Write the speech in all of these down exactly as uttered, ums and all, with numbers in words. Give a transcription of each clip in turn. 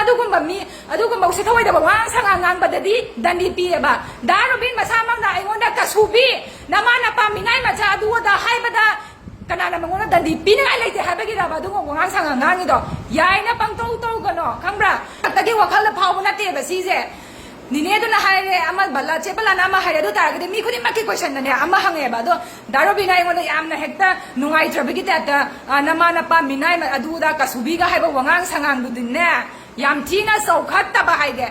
ꯑꯗꯨꯒꯨꯝꯕ ꯃꯤ, ꯑꯗꯨꯒꯨꯝꯕ ꯎꯁꯤꯠ ꯊꯑꯣꯏꯗꯕ ꯋꯥꯉꯥꯡ ꯁꯉꯥꯡ ꯉꯥꯡꯕꯗꯗꯤ ꯗꯟꯗꯤ ꯄꯤꯌꯦꯕ꯫ ꯗꯥ ꯔꯣꯕꯤꯟ ꯃꯁꯥꯃꯛꯅ ꯑꯩꯉꯣꯟꯗ ꯀꯁꯨꯕꯤ, ꯅꯃꯥ ꯅꯄꯥ ꯃꯤꯅꯥꯏ ꯃꯆꯥ ꯑꯗꯨ ꯑꯗꯥ ꯍꯥꯏꯕꯗ ꯀꯅꯥꯅ ꯃꯉꯣꯟꯗ ꯗꯟꯗꯤ ꯄꯤꯅꯤꯡꯉꯥꯏ ꯂꯩꯇꯦ ꯍꯥꯏꯕꯒꯤꯔꯕ ꯑꯗꯨꯒꯨꯝꯕ ꯋꯥꯉꯥꯡ ꯁꯉꯥꯡ ꯉꯥꯡꯉꯤꯗꯣ? ꯌꯥꯏꯅ ꯄꯪꯇꯧ ꯇꯧꯒꯅꯣ, ꯈꯪꯕ꯭ꯔꯥ? ꯈꯛꯇꯒꯤ ꯋꯥꯈꯜꯗ ꯐꯥꯎꯕ ꯅꯠꯇꯦꯕ ꯁꯤꯁꯦ꯫ ꯅꯤꯅꯦꯗꯨꯅ ꯍꯥꯏꯔꯦ, ꯑꯃ ꯕꯂꯥ, ꯆꯦ ꯕꯂꯥꯅ ꯑꯃ ꯍꯥꯏꯔꯦ, ꯑꯗꯨ ꯇꯥꯔꯒꯗꯤ ꯃꯤ ꯈꯨꯗꯤꯡꯃꯛꯀꯤ ꯀꯣꯏꯁꯟꯗꯅꯦ ꯑꯃ ꯍꯪꯉꯦꯕ꯫ ꯑꯗꯣ ꯗꯥ ꯔꯣꯕꯤꯟꯅ ꯑꯩꯉꯣꯟꯗ ꯌꯥꯝꯅ ꯍꯦꯛꯇ ꯅꯨꯡꯉꯥꯏꯇ꯭ꯔꯕꯒꯤ ꯇꯥꯏꯞꯇ, ꯑ, ꯅꯃꯥ ꯅꯄꯥ ꯃꯤꯅꯥꯏ ꯃ-, ꯑꯗꯨ ꯑꯗꯥ ꯀꯁꯨꯕꯤꯒ ꯍꯥꯏꯕ ꯋꯥꯉꯥꯡ ꯁꯉꯥꯡꯗꯨꯗꯤꯅꯦ, ꯌꯥꯝ ꯊꯤꯅ ꯆꯥꯎꯈꯠꯇꯕ ꯍꯥꯏꯒꯦ꯫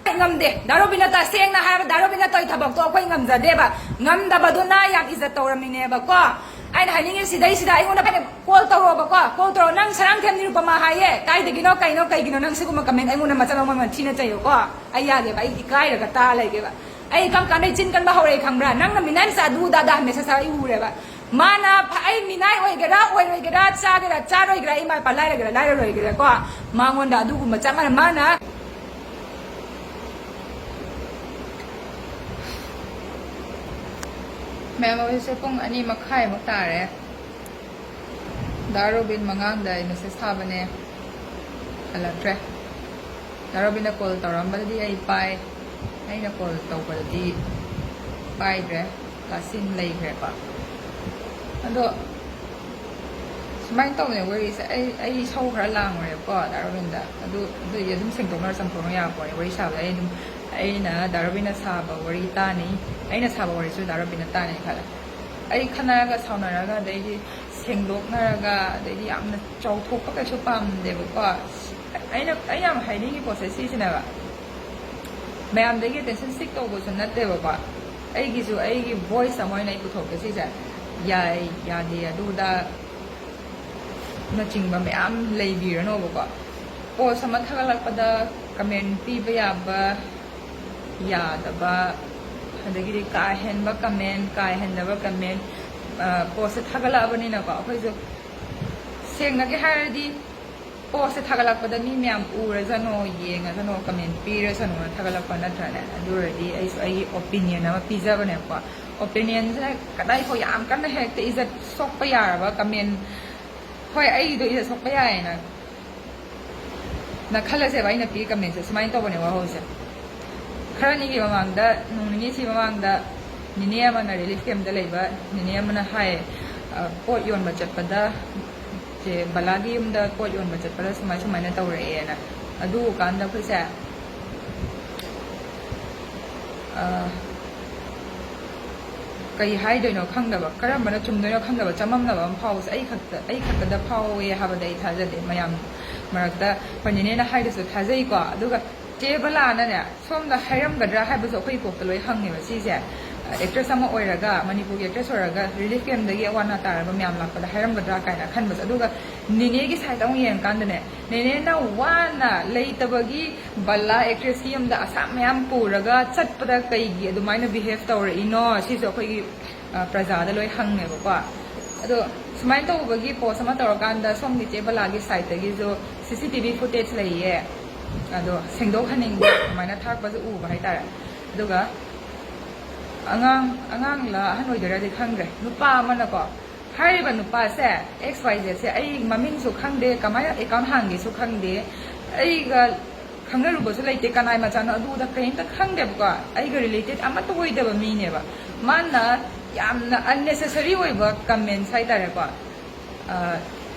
ꯉꯝꯗꯦ꯫ ꯗꯥ ꯔꯣꯕꯤꯟꯅ ꯇꯁꯦꯡꯅ ꯍꯥꯏꯔꯕ, ꯗꯥ ꯔꯣꯕꯤꯟꯅ ꯇꯧꯔꯤ ꯊꯕꯛꯇꯣ ꯑꯩꯈꯣꯏ ꯉꯝꯖꯗꯦꯕ꯫ ꯉꯝꯗꯕꯗꯨꯅ ꯌꯥꯝ ꯏꯖꯠ ꯇꯧꯔꯝꯃꯤꯅꯦꯕꯀꯣ꯫ ꯑꯩꯅ ꯍꯥꯏꯅꯤꯡꯉꯤ ꯁꯤꯗꯩꯁꯤꯗ ꯑꯩꯉꯣꯟꯗ ꯐꯅ call ꯇꯧꯔꯛꯑꯣꯕꯀꯣ, call ꯇꯧꯔꯛꯑꯣ꯫ "ꯅꯪ ꯁꯔꯥꯡꯊꯦꯝ ꯅꯤꯔꯨꯄꯃꯥ ꯍꯥꯏꯌꯦ, ꯀꯥꯏꯗꯒꯤꯅꯣ, ꯀꯩꯅꯣ, ꯀꯩꯒꯤꯅꯣ ꯅꯪ ꯁꯤꯒꯨꯝꯕ comment ꯑꯩꯉꯣꯟꯗ ꯃꯆꯥ ꯃꯃꯜ ꯊꯤꯅ ꯆꯩꯌꯣꯀꯣ?" ꯑꯩ ꯌꯥꯗꯦꯕ, ꯑꯩ ꯏꯀꯥꯏꯔꯒ ꯇꯥ ꯂꯩꯒꯦꯕ꯫ ꯑꯩ ꯀꯔꯝ ꯀꯥꯟꯗ ꯆꯤꯟ ꯀꯟꯕ ꯍꯧꯔꯛꯑꯦ ꯈꯪꯕ꯭ꯔꯥ? ꯅꯪꯅ ꯃꯤꯅꯥꯏ ꯃꯆꯥ ꯑꯗꯨ ꯑꯗꯥ message ꯊꯥꯔꯛꯑ ꯑꯩ ꯎꯔꯦꯕ꯫ ꯃꯥꯅ ꯐ-, ꯑꯩ ꯃꯤꯅꯥꯏ ꯑꯣꯏꯒꯦꯔꯥ, ꯑꯣꯏꯔꯣꯏꯒꯦꯔꯥ, ꯆꯥꯒꯦꯔꯥ, ꯆꯥꯔꯣꯏꯒꯦꯔꯥ, ꯏꯃꯥ ꯏꯄꯥ ꯂꯥꯏꯔꯒꯦꯔꯥ, ꯂꯥꯏꯔꯔꯣꯏꯒꯦꯔꯥꯀꯣ, ꯃꯉꯣꯟꯗ ꯑꯗꯨꯒꯨꯝꯕ ꯆꯞ ꯃꯥꯟꯅꯩ꯫ ꯃꯥꯅ ꯃꯌꯥꯝ, ꯍꯧꯖꯤꯛꯁꯦ ꯄꯨꯡ ꯑꯅꯤ ꯃꯈꯥꯏꯃꯨꯛ ꯇꯥꯔꯦ꯫ ꯗꯥ ꯔꯣꯕꯤꯟ ꯃꯉꯥꯡꯗ ꯑꯩ message ꯊꯥꯕꯅꯦ, ꯍꯜꯂꯛꯇ꯭ꯔꯦ꯫ ꯗꯥ ꯔꯣꯕꯤꯟꯅ call ꯇꯧꯔꯛꯑꯝꯕꯗꯗꯤ ꯑꯩ ꯄꯥꯏ, ꯑꯩꯅ call ꯇꯧꯕꯗꯗꯤ ꯄꯥꯏꯗ꯭ꯔꯦ, ꯂꯥꯁꯤꯟ ꯂꯩꯈ꯭ꯔꯦꯀꯣ꯫ ꯑꯗꯣ ꯁꯨꯃꯥꯏꯅ ꯇꯧꯕꯅꯦ ꯋꯥꯔꯤꯁꯦ꯫ ꯑꯩ, ꯑꯩ ꯏꯁꯧ ꯈꯔ ꯂꯥꯡꯉꯨꯔꯦꯕꯀꯣ ꯗꯥ ꯔꯣꯕꯤꯟꯗ꯫ ꯑꯗꯨ, ꯑꯗꯨꯏꯗꯤ ꯑꯗꯨꯝ ꯁꯦꯡꯗꯣꯛꯅꯔ ꯆꯥꯝꯊꯣꯛꯅ ꯌꯥꯄꯣꯠꯅꯦ ꯋꯥꯔꯤ ꯁꯥꯕꯗ꯫ ꯑꯩ ꯑꯗꯨꯝ, ꯑꯩꯅ ꯗꯥ ꯔꯣꯕꯤꯟꯅ ꯁꯥꯕ ꯋꯥꯔꯤ ꯇꯥꯅꯤ, ꯑꯩꯅ ꯁꯥꯕ ꯋꯥꯔꯤꯁꯨ ꯗꯥ ꯔꯣꯕꯤꯟꯅ ꯇꯥꯅꯤ ꯈꯜꯂꯦ꯫ ꯑꯩ ꯈꯠꯅꯔꯒ ꯁꯥꯎꯅꯔꯒ ꯑꯗꯩꯗꯤ ꯁꯦꯡꯗꯣꯛꯅꯔꯒ ꯑꯗꯩꯗꯤ ꯌꯥꯝꯅ ꯆꯥꯎꯊꯣꯛꯄ ꯀꯩꯁꯨ ꯄꯥꯝꯗꯦꯕꯀꯣ꯫ ꯑꯩꯅ, ꯑꯩ ꯌꯥꯝ ꯍꯥꯏꯅꯤꯡꯉꯤ ꯄꯣꯠꯁꯦ ꯁꯤꯁꯤꯅꯦꯕ꯫ ꯃꯌꯥꯝꯗꯒꯤ attention seek ꯇꯧꯕꯁꯨ ꯅꯠꯇꯦꯕꯀꯣ꯫ ꯑꯩꯒꯤꯁꯨ ꯑꯩꯒꯤ voice ꯑꯃ ꯑꯣꯏꯅ ꯑꯩ ꯄꯨꯊꯣꯛꯀꯦ ꯁꯤꯁꯦ꯫ ꯌꯥꯏ, ꯌꯥꯗꯦ, ꯑꯗꯨꯗ ꯅꯆꯤꯡꯕ ꯃꯌꯥꯝ ꯂꯩꯕꯤꯔꯅꯣꯕꯀꯣ꯫ Post ꯑꯃ ꯊꯥꯒꯠꯂꯛꯄꯗ comment ꯄꯤꯕ ꯌꯥꯕ, ꯌꯥꯗꯕ, ꯑꯗꯒꯤꯗꯤ ꯀꯥ ꯍꯦꯟꯕ comment, ꯀꯥ ꯍꯦꯟꯗꯕ comment, ꯑ, post ꯁꯦ ꯊꯥꯒꯠꯂꯛꯑꯕꯅꯤꯅꯀꯣ, ꯑꯩꯈꯣꯏꯁꯨ ꯁꯦꯡꯅꯒꯤ ꯍꯥꯏꯔꯗꯤ post ꯁꯦ ꯊꯥꯒꯠꯂꯛꯄꯗ ꯃꯤ ꯃꯌꯥꯝ ꯎꯔꯖꯅꯣ, ꯌꯦꯡꯉꯖꯅꯣ, comment ꯄꯤꯔꯁꯅꯣꯅ ꯊꯥꯒꯠꯂꯛꯄ ꯅꯠꯇ꯭ꯔꯅꯦ? ꯑꯗꯨ ꯑꯣꯏꯔꯗꯤ ꯑꯩꯁꯨ ꯑꯩꯒꯤ opinion ꯑꯃ ꯄꯤꯖꯕꯅꯦꯕꯀꯣ꯫ Opinion ꯁꯤꯅ ꯀꯗꯥꯏꯐꯥꯎ ꯌꯥꯝ ꯀꯟꯅ ꯍꯦꯛꯇ ꯏꯖꯠ ꯁꯣꯛꯄ ꯌꯥꯔꯕ comment, ꯍꯣꯏ, ꯑꯩꯒꯤꯗꯣ ꯏꯖꯠ ꯁꯣꯛꯄ ꯌꯥꯏꯌꯦꯅ ꯅ ꯈꯜꯂꯁꯦꯕ, ꯑꯩꯅ ꯄꯤ ꯀꯃꯦꯟꯁꯦ ꯁꯨꯃꯥꯏꯅ ꯇꯧꯕꯅꯦ ꯋꯥꯍꯧꯁꯦ꯫ ꯈꯔ ꯅꯤꯒꯤ ꯃꯃꯥꯡꯗ, ꯅꯣꯡ ꯅꯤꯅꯤꯁꯤ ꯃꯃꯥꯡꯗ ꯅꯤꯅꯦ ꯑꯃꯅ, ꯔꯤꯂꯤꯐ ꯀꯦꯝꯗ ꯂꯩꯕ ꯅꯤꯅꯦ ꯑꯃꯅ ꯍꯥꯏ, ꯑ, ꯄꯣꯠ ꯌꯣꯟꯕ ꯆꯠꯄꯗ, ꯆꯦ ꯕꯂꯥꯒꯤ ꯌꯨꯝꯗ ꯄꯣꯠ ꯌꯣꯟꯕ ꯆꯠꯄꯗ ꯁꯨꯃꯥꯏ ꯁꯨꯃꯥꯏꯅ ꯇꯧꯔꯛꯑꯦꯅ꯫ ꯑꯗꯨ ꯀꯥꯟꯗ ꯑꯩꯈꯣꯏꯁꯦ, ꯑ, ꯀꯩ ꯍꯥꯏꯗꯣꯏꯅꯣ ꯈꯪꯗꯕ, ꯀꯔꯝꯕꯅ ꯆꯨꯝꯗꯣꯏꯅꯣ ꯈꯪꯗꯕ, ꯆꯃꯝꯅꯕ ꯑꯃ ꯐꯥꯎꯕꯁꯦ ꯑꯩ ꯈꯛꯇ, ꯑꯩ ꯈꯛꯇꯗ ꯐꯥꯎꯋꯦ ꯍꯥꯏꯕꯗ ꯑꯩ ꯊꯥꯖꯗꯦ꯫ ꯃꯌꯥꯝ ꯃꯔꯛꯇ ꯑꯩꯈꯣꯏ ꯅꯦꯅꯦꯅ ꯍꯥꯏꯗꯨꯁꯨ ꯊꯥꯖꯩꯀꯣ꯫ ꯑꯗꯨꯒ ꯆꯦ ꯕꯂꯥꯅꯅꯦ, ꯁꯣꯝꯗ ꯍꯥꯏꯔꯝꯒꯗ꯭ꯔꯥ ꯍꯥꯏꯕꯁꯨ ꯑꯩꯈꯣꯏ ꯀꯣꯛꯇ ꯂꯣꯏ ꯍꯪꯉꯦꯕ ꯁꯤꯁꯦ꯫ ꯑꯦꯛꯇ꯭ꯔꯦꯁ ꯑꯃ ꯑꯣꯏꯔꯒ, ꯃꯅꯤꯄꯨꯔꯒꯤ ꯑꯦꯛꯇ꯭ꯔꯦꯁ ꯑꯣꯏꯔꯒ, ꯔꯤꯂꯤꯐ ꯀꯦꯝꯗꯒꯤ ꯑꯋꯥ ꯑꯅꯥ ꯇꯥꯔꯕ ꯃꯌꯥꯝ ꯂꯥꯛꯄꯗ ꯍꯥꯏꯔꯝꯒꯗ꯭ꯔꯥ ꯀꯥꯏꯅ ꯈꯟꯕꯁꯦ꯫ ꯑꯗꯨꯒ ꯅꯦꯅꯦꯒꯤ ꯁꯥꯏꯠꯇ ꯑꯃꯨꯛ ꯌꯦꯡꯉꯀꯥꯟꯗꯅꯦ, ꯅꯦꯅꯦꯅ ꯋꯥꯅ ꯂꯩꯇꯕꯒꯤ ꯕꯂꯥ ꯑꯦꯛꯇ꯭ꯔꯦꯁꯀꯤ ꯌꯨꯝꯗ ꯑꯁꯥꯝ ꯃꯌꯥꯝ ꯄꯨꯔꯒ ꯆꯠꯄꯗ ꯀꯩꯒꯤ ꯑꯗꯨꯃꯥꯏꯅ ꯕꯤꯍꯦꯚ ꯇꯧꯔꯛꯏꯅꯣ? ꯁꯤꯁꯨ ꯑꯩꯈꯣꯏꯒꯤ, ꯑ, ꯄ꯭ꯔꯖꯥꯗ ꯂꯣꯏ ꯍꯪꯉꯦꯕꯀꯣ꯫ ꯑꯗꯣ ꯁꯨꯃꯥꯏꯅ ꯇꯧꯕꯒꯤ ꯄꯣꯁ ꯑꯃ ꯇꯧꯔꯀꯥꯟꯗ ꯁꯣꯝꯒꯤ ꯆꯦ ꯕꯂꯥꯒꯤ ꯁꯥꯏꯠꯇꯒꯤꯁꯨ ꯁꯤ ꯁꯤ ꯇꯤ ꯚꯤ ꯐꯨꯇꯦꯖ ꯂꯩꯌꯦ, ꯑꯗꯣ ꯁꯦꯡꯗꯣꯛꯍꯟꯅꯤꯡꯕ ꯑꯗꯨꯃꯥꯏꯅ ꯊꯥꯔꯛꯄꯁꯨ ꯎꯕ ꯍꯥꯏꯇꯥꯔꯦ꯫ ꯑꯗꯨꯒ ꯑꯉꯥꯡ, ꯑꯉꯥꯡꯂ ꯑꯍꯟ ꯑꯣꯏꯗꯣꯏꯔꯗꯤ ꯈꯪꯗ꯭ꯔꯦ, ꯅꯨꯄꯥ ꯑꯃꯅꯀꯣ, ꯍꯥꯏꯔꯤꯕ ꯅꯨꯄꯥꯁꯦ, ꯑꯦꯛꯁ ꯋꯥꯏ ꯖꯦꯠꯁꯦ, ꯑꯩ ꯃꯃꯤꯡꯁꯨ ꯈꯪꯗꯦ, ꯀꯃꯥꯏꯅ ꯑꯦꯀꯥꯎꯟ ꯍꯥꯡꯒꯦꯁꯨ ꯈꯪꯗꯦ, ꯑꯩꯒ ꯈꯪꯅꯔꯨꯕꯁꯨ ꯂꯩꯇꯦ, ꯀꯅꯥꯏ ꯃꯆꯥꯅꯣ ꯑꯗꯨꯗ ꯀꯔꯤꯝꯇ ꯈꯪꯗꯦꯕꯀꯣ, ꯑꯩꯒ ꯔꯤꯂꯦꯇꯦꯠ ꯑꯃꯠꯇ ꯑꯣꯏꯗꯕ ꯃꯤꯅꯦꯕ꯫ ꯃꯥꯅ ꯌꯥꯝꯅ ꯑꯟꯅꯦꯁꯦꯁꯔꯤ ꯑꯣꯏꯕ ꯀꯃꯦꯟꯁ ꯍꯥꯏꯇꯥꯔꯦꯀꯣ, ꯑ,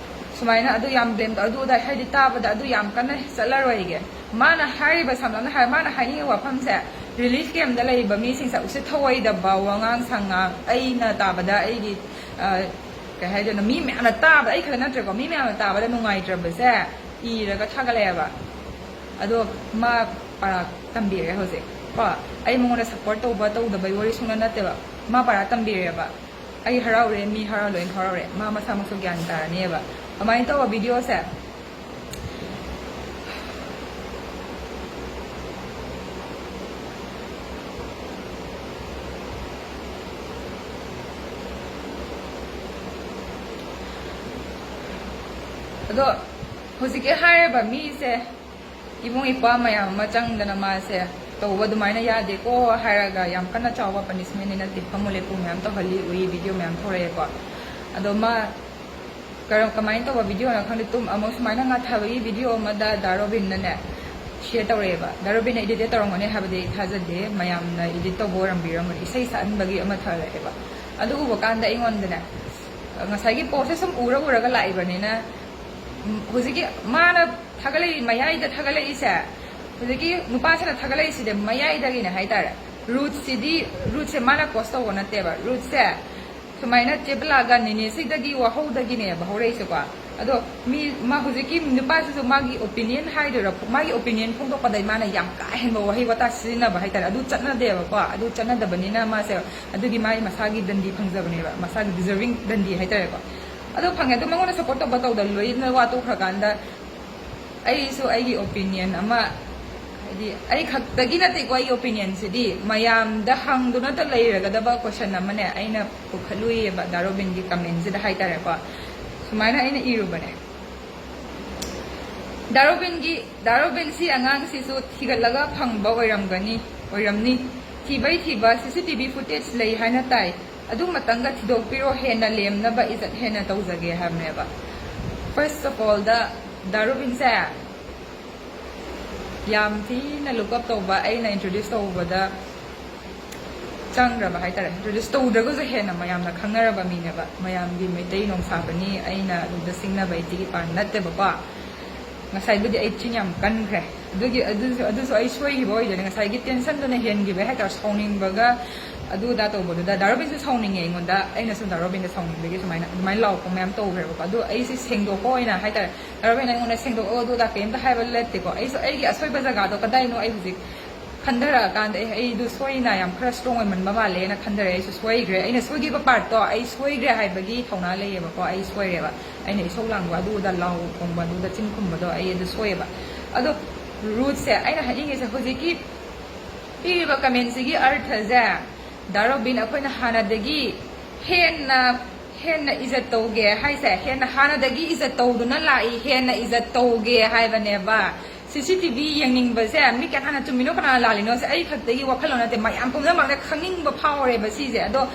ꯁꯨꯃꯥꯏꯅ ꯑꯗꯨ ꯌꯥꯝ ꯕ꯭ꯂꯦꯝ ꯇꯧ, ꯑꯗꯨ ꯑꯗꯥ, ꯍꯥꯏꯗꯤ ꯇꯥꯕꯗ ꯑꯗꯨ ꯌꯥꯝ ꯀꯟꯅ ꯆꯠꯂꯔꯣꯏꯒꯦ꯫ ꯃꯥꯅ ꯍꯥꯏꯔꯤꯕ, ꯁꯝꯂꯞꯅ ꯍꯥꯏꯔ, ꯃꯥꯅ ꯍꯥꯏꯅꯤꯡꯉꯤꯕ ꯋꯥꯐꯝꯁꯦ, ꯔꯤꯂꯤꯐ ꯀꯦꯝꯗ ꯂꯩꯔꯤꯕ ꯃꯤꯁꯤꯡꯁꯦ ꯎꯁꯤꯠ ꯊꯧꯑꯣꯏꯗꯕ ꯋꯥꯉꯥꯡ ꯁꯉꯥꯡ, ꯑꯩꯅ ꯇꯥꯕꯗ, ꯑꯩꯒꯤ, ꯑ, ꯀꯩ ꯍꯥꯏꯗꯣꯏꯅꯣ, ꯃꯤ ꯃꯌꯥꯝꯅ ꯇꯥꯕꯗ, ꯑꯩ ꯈꯛꯇ ꯅꯠꯇ꯭ꯔꯦꯀꯣ, ꯃꯤ ꯃꯌꯥꯝꯅ ꯇꯥꯕꯗ ꯅꯨꯡꯉꯥꯏꯇ꯭ꯔꯕꯁꯦ ꯏꯔꯒ ꯊꯥꯒꯠꯂꯛꯑꯦꯕ꯫ ꯑꯗꯣ ꯃꯥ ꯄꯔꯥ ꯇꯝꯕꯤꯔꯦ ꯍꯧꯖꯤꯛ ꯀꯣ꯫ ꯑꯩ ꯃꯉꯣꯟꯗ ꯁꯞꯄꯣꯔꯠ ꯇꯧꯕ ꯇꯧꯗꯕꯩ ꯋꯥꯔꯤ ꯁꯨꯡꯅ ꯅꯠꯇꯦꯕ, ꯃꯥ ꯄꯔꯥ ꯇꯝꯕꯤꯔꯦꯕ꯫ ꯑꯩ ꯍꯔꯥꯎꯔꯦ, ꯃꯤ ꯍꯔꯥꯎ, ꯂꯣꯏꯅ ꯍꯔꯥꯎꯔꯦ, ꯃꯥ ꯃꯁꯥꯃꯛꯁꯨ ꯒ꯭ꯌꯥꯟ ꯇꯥꯔꯅꯦꯕ꯫ ꯑꯗꯨꯃꯥꯏꯅ ꯇꯧꯕ ꯚꯤꯗꯤꯑꯣꯁꯦ꯫ ꯑꯗꯣ ꯍꯧꯖꯤꯛꯀꯤ ꯍꯥꯏꯔꯤꯕ ꯃꯤꯁꯦ, ꯏꯕꯨꯡ ꯏꯄ꯭ꯋꯥ ꯃꯌꯥꯝ ꯑꯃ ꯆꯪꯗꯅ ꯃꯥꯁꯦ ꯇꯧꯕ ꯑꯗꯨꯃꯥꯏꯅ ꯌꯥꯗꯦꯀꯣ ꯍꯥꯏꯔꯒ, ꯌꯥꯝ ꯀꯟꯅ ꯆꯥꯎꯕ ꯄꯅꯤꯁꯃꯦꯟꯗꯤ ꯅꯠꯇꯦ, ꯐꯝꯃꯨ ꯂꯦꯞꯄꯨ ꯃꯌꯥꯝ ꯇꯧꯍꯜꯂꯤ, ꯎꯏ, ꯚꯤꯗꯤꯑꯣ ꯃꯌꯥꯝ ꯊꯣꯛꯂꯛꯑꯦꯀꯣ꯫ ꯑꯗꯣ ꯃꯥ ꯀꯔꯝ ꯀꯃꯥꯏꯅ ꯇꯧꯕ ꯚꯤꯗꯤꯑꯣꯅꯣ ꯈꯪꯗꯦ, ꯇꯨꯝ ꯑꯃꯨꯛ ꯁꯨꯃꯥꯏꯅ ꯉꯥꯊꯕꯒꯤ ꯚꯤꯗꯤꯑꯣ ꯑꯃꯗ ꯗꯥ ꯔꯣꯕꯤꯟꯅꯅꯦ ꯁꯤꯌꯔ ꯇꯧꯔꯛꯑꯦꯕ꯫ ꯗꯥ ꯔꯣꯕꯤꯟꯅ ꯏꯗꯤꯠ ꯇꯧꯔꯝꯒꯅꯤ ꯍꯥꯏꯕꯗꯤ ꯑꯩ ꯊꯥꯖꯗꯦ, ꯃꯌꯥꯝꯅ ꯏꯗꯤꯠ ꯇꯧꯕ ꯑꯣꯏꯔꯝꯕꯤꯔꯝꯒꯅꯤ, ꯏꯁꯩ ꯁꯛꯍꯟꯕꯒꯤ ꯑꯃ ꯊꯥꯔꯛꯑꯦꯕ꯫ ꯑꯗꯨ ꯎꯕ ꯀꯥꯟꯗ ꯑꯩꯉꯣꯟꯗꯅꯦ ꯉꯁꯥꯏꯒꯤ ꯄꯣꯁꯁꯦ ꯁꯨꯝ ꯎꯔ ꯎꯔꯒ ꯂꯥꯛꯏꯕꯅꯤꯅ, ꯎꯝ, ꯍꯧꯖꯤꯛꯀꯤ ꯃꯥꯅ ꯊꯥꯒꯠꯂꯛꯏ, ꯃꯌꯥꯏꯗ ꯊꯥꯒꯠꯂꯛꯏꯁꯦ, ꯍꯧꯖꯤꯛꯀꯤ ꯅꯨꯄꯥꯁꯤꯅ ꯊꯥꯒꯠꯂꯛꯏꯁꯤꯗꯤ ꯃꯌꯥꯏꯗꯒꯤꯅꯦ ꯍꯥꯏꯇꯥꯔꯦ꯫ ꯔꯨꯠꯁꯤꯗꯤ, ꯔꯨꯠꯁꯦ ꯃꯥꯅ ꯀꯣꯁ ꯇꯧꯕ ꯅꯠꯇꯦꯕ꯫ ꯔꯨꯠꯁꯦ ꯁꯨꯃꯥꯏꯅ ꯆꯦꯕꯂꯥꯒ ꯅꯤꯅꯦꯁꯤꯗꯒꯤ ꯋꯥꯍꯧꯗꯒꯤꯅꯦꯕ ꯍꯧꯔꯛꯏꯁꯦꯀꯣ꯫ ꯑꯗꯣ ꯃꯤ, ꯃꯥ ꯍꯧꯖꯤꯛꯀꯤ ꯅꯨꯄꯥꯁꯤꯁꯨ ꯃꯥꯒꯤ ꯑꯣꯄꯤꯅꯤꯌꯟ ꯍꯥꯏꯗꯣꯏꯔꯥ, ꯃꯥꯒꯤ ꯑꯣꯄꯤꯅꯤꯌꯟ ꯐꯣꯡꯗꯣꯛꯄꯗ ꯃꯥꯅ ꯌꯥꯝ ꯀꯥ ꯍꯦꯟꯕ ꯋꯥꯍꯩ ꯋꯥꯇꯥ ꯁꯤꯖꯤꯟꯅꯕ ꯍꯥꯏꯇꯥꯔꯦ꯫ ꯑꯗꯨ ꯆꯠꯅꯗꯦꯕꯀꯣ, ꯑꯗꯨ ꯆꯠꯅꯗꯕꯅꯤꯅ ꯃꯥꯁꯦ ꯑꯗꯨꯒꯤ ꯃꯥꯒꯤ ꯃꯁꯥꯒꯤ ꯗꯟꯗꯤ ꯐꯪꯖꯕꯅꯦꯕ, ꯃꯁꯥꯒꯤ ꯗꯤꯖꯔꯚꯤꯡ ꯗꯟꯗꯤ ꯍꯥꯏꯇꯥꯔꯦꯀꯣ꯫ ꯑꯗꯣ ꯐꯪꯉꯦ, ꯑꯗꯣ ꯃꯉꯣꯟꯗ ꯁꯞꯄꯣꯔꯠ ꯇꯧꯕ ꯇꯧꯗꯕ ꯂꯣꯏꯅ ꯋꯥ ꯇꯣꯛꯈ꯭ꯔꯀꯥꯟꯗ ꯑꯩꯁꯨ ꯑꯩꯒꯤ ꯑꯣꯄꯤꯅꯤꯌꯟ ꯑꯃ, ꯍꯥꯏꯗꯤ ꯑꯩ ꯈꯛꯇꯒꯤ ꯅꯠꯇꯦꯀꯣ, ꯑꯩꯒꯤ ꯑꯣꯄꯤꯅꯤꯌꯟꯁꯤꯗꯤ ꯃꯌꯥꯝꯗ ꯍꯪꯗꯨꯅꯇ ꯂꯩꯔꯒꯗꯕ ꯀꯣꯏꯁꯟ ꯑꯃꯅꯦ ꯑꯩꯅ ꯄꯨꯈꯠꯂꯨꯏꯌꯦꯕ ꯗꯥ ꯔꯣꯕꯤꯟꯒꯤ ꯀꯃꯦꯟꯁꯤꯗ ꯍꯥꯏꯇꯥꯔꯦꯀꯣ꯫ ꯁꯨꯃꯥꯏꯅ ꯑꯩꯅ ꯏꯔꯨꯕꯅꯦ, ꯗꯥ ꯔꯣꯕꯤꯟꯒꯤ, ꯗꯥ ꯔꯣꯕꯤꯟꯁꯤ ꯑꯉꯥꯡꯁꯤꯁꯨ ꯊꯤꯒꯠꯂꯒ ꯐꯪꯕ ꯑꯣꯏꯔꯝꯒꯅꯤ, ꯑꯣꯏꯔꯝꯅꯤ꯫ ꯊꯤꯕꯩ ꯊꯤꯕ ꯁꯤ ꯁꯤ ꯇꯤ ꯚꯤ ꯐꯨꯇꯦꯖ ꯂꯩ ꯍꯥꯏꯅ ꯇꯥꯏ, ꯑꯗꯨꯃꯇꯪꯒ ꯊꯤꯗꯣꯛꯄꯤꯔꯣ, ꯍꯦꯟꯅ ꯂꯦꯝꯅꯕ ꯏꯖꯠ ꯍꯦꯟꯅ ꯇꯧꯖꯒꯦ ꯍꯥꯏꯕꯅꯦꯕ꯫ First of all ꯗ ꯗꯥ ꯔꯣꯕꯤꯟꯁꯦ ꯌꯥꯝ ꯊꯤꯅ ꯂꯨꯛ ꯑꯞ ꯇꯧꯕ, ꯑꯩꯅ ꯏꯟꯇ꯭ꯔꯣꯗ꯭ꯌꯨꯁ ꯇꯧꯕꯗ ꯆꯪꯈ꯭ꯔꯕ ꯍꯥꯏꯇꯥꯔꯦ꯫ ꯏꯟꯇ꯭ꯔꯣꯗ꯭ꯌꯨꯁ ꯇꯧꯗ꯭ꯔꯒꯁꯨ ꯍꯦꯟꯅ ꯃꯌꯥꯝꯅ ꯈꯪꯅꯔꯕ ꯃꯤꯅꯦꯕ꯫ ꯃꯌꯥꯝꯒꯤ ꯃꯩꯇꯩ ꯅꯣꯡꯁꯥꯕꯅꯤ, ꯑꯩꯅ ꯑꯗꯨꯗ ꯁꯤꯡꯅꯕ ꯑꯩ ꯇꯤꯒꯤ ꯄꯥꯟ ꯅꯠꯇꯦꯕꯀꯣ꯫ ꯉꯁꯥꯏꯕꯨꯗꯤ ꯑꯩ ꯆꯤꯟ ꯌꯥꯝ ꯀꯟꯈ꯭ꯔꯦ꯫ ꯑꯗꯨꯒꯤ, ꯑꯗꯨꯁꯨ, ꯑꯗꯨꯁꯨ ꯑꯩ ꯁꯣꯏꯈꯤꯕ ꯑꯣꯏꯗꯣꯏꯅꯦ꯫ ꯉꯁꯥꯏꯒꯤ ꯇꯦꯟꯁꯟꯗꯨꯅ ꯍꯦꯟꯈꯤꯕ ꯍꯥꯏꯇꯥꯔꯦ, ꯁꯥꯎꯅꯤꯡꯕꯒ ꯑꯗꯨ ꯑꯗꯥ ꯇꯧꯕꯗꯨꯗ ꯗꯥ ꯔꯣꯕꯤꯟꯁꯨ ꯁꯥꯎꯅꯤꯡꯉꯦ ꯑꯩꯉꯣꯟꯗ, ꯑꯩꯅꯁꯨ ꯗꯥ ꯔꯣꯕꯤꯟꯗ ꯁꯥꯎꯅꯤꯡꯕꯒꯤ ꯁꯨꯃꯥꯏꯅ, ꯑꯗꯨꯃꯥꯏꯅ ꯂꯥꯎꯔꯛꯄ ꯃꯌꯥꯝ ꯇꯧꯈ꯭ꯔꯦꯕꯀꯣ꯫ ꯑꯗꯣ ꯑꯩꯁꯦ ꯁꯦꯡꯗꯣꯛꯄ ꯑꯣꯏꯅ ꯍꯥꯏꯇꯥꯔꯦ, ꯗꯥ ꯔꯣꯕꯤꯟ ꯑꯩꯉꯣꯟꯗ ꯁꯦꯡꯗꯣꯛꯑꯣ ꯑꯗꯨ ꯑꯗꯥ ꯀꯩꯝꯇ ꯍꯥꯏꯕ ꯅꯠꯇꯦꯀꯣ꯫ ꯑꯩꯁꯨ ꯑꯩꯒꯤ ꯑꯁꯣꯏꯕ ꯖꯒꯥꯗꯣ ꯀꯗꯥꯏꯅꯣ ꯑꯩ ꯍꯧꯖꯤꯛ ꯈꯟꯊꯔꯛꯑꯀꯥꯟꯗ, ꯑꯦ, ꯑꯩꯗꯣ ꯁꯣꯏꯅ ꯌꯥꯝ ꯈꯔ ꯁ꯭ꯇꯔꯣꯡ ꯑꯣꯏꯃꯟꯕ ꯃꯥꯜꯂꯦꯅ ꯈꯟꯊꯔꯛꯑꯦ꯫ ꯑꯩꯁꯨ ꯁꯣꯏꯈ꯭ꯔꯦ, ꯑꯩꯅ ꯁꯣꯏꯈꯤꯕ ꯄꯥꯔꯠꯇꯣ ꯑꯩ ꯁꯣꯏꯈ꯭ꯔꯦ ꯍꯥꯏꯕꯒꯤ ꯊꯧꯅꯥ ꯂꯩꯌꯦꯕꯀꯣ꯫ ꯑꯩ ꯁꯣꯏꯔꯦꯕ, ꯑꯩꯅ ꯏꯁꯧ ꯂꯥꯡꯕ ꯑꯗꯨꯗ, ꯂꯥꯎ ꯈꯣꯡꯕ ꯑꯗꯨꯗ, ꯆꯤꯟ ꯈꯨꯝꯕꯗꯣ ꯑꯩ ꯑꯗꯨ ꯁꯣꯏꯌꯦꯕ꯫ ꯑꯗꯣ ꯔꯨꯠꯁꯦ, ꯑꯩꯅ ꯍꯥꯏꯅꯤꯡꯉꯤꯁꯦ ꯍꯧꯖꯤꯛꯀꯤ ꯄꯤꯔꯤꯕ ꯀꯃꯦꯟꯁꯤꯒꯤ ꯑꯔꯊꯁꯦ, ꯗꯥ ꯔꯣꯕꯤꯟ, ꯑꯩꯈꯣꯏꯅ ꯍꯥꯟꯅꯗꯒꯤ ꯍꯦꯟꯅ, ꯍꯦꯟꯅ ꯏꯖꯠ ꯇꯧꯒꯦ ꯍꯥꯏꯁꯦ, ꯍꯦꯟꯅ ꯍꯥꯟꯅꯗꯒꯤ ꯏꯖꯠ ꯇꯧꯗꯨꯅ ꯂꯥꯛꯏ, ꯍꯦꯟꯅ ꯏꯖꯠ ꯇꯧꯒꯦ ꯍꯥꯏꯕꯅꯦꯕ꯫ ꯁꯤ ꯁꯤ ꯇꯤ ꯚꯤ ꯌꯦꯡꯅꯤꯡꯕꯁꯦ ꯃꯤ ꯀꯅꯥꯅ ꯆꯨꯝꯃꯤꯅꯣ ꯀꯅꯥꯅ ꯂꯥꯜꯂꯤꯅꯣꯁꯦ ꯑꯩ ꯈꯛꯇꯒꯤ ꯋꯥꯈꯜꯂꯣꯟ ꯅꯠꯇꯦ, ꯃꯌꯥꯝ ꯄꯨꯝꯅꯃꯛꯅ ꯈꯪꯅꯤꯡꯕ ꯐꯥꯎꯔꯦꯕ ꯁꯤꯁꯦ꯫ ꯑꯗꯣ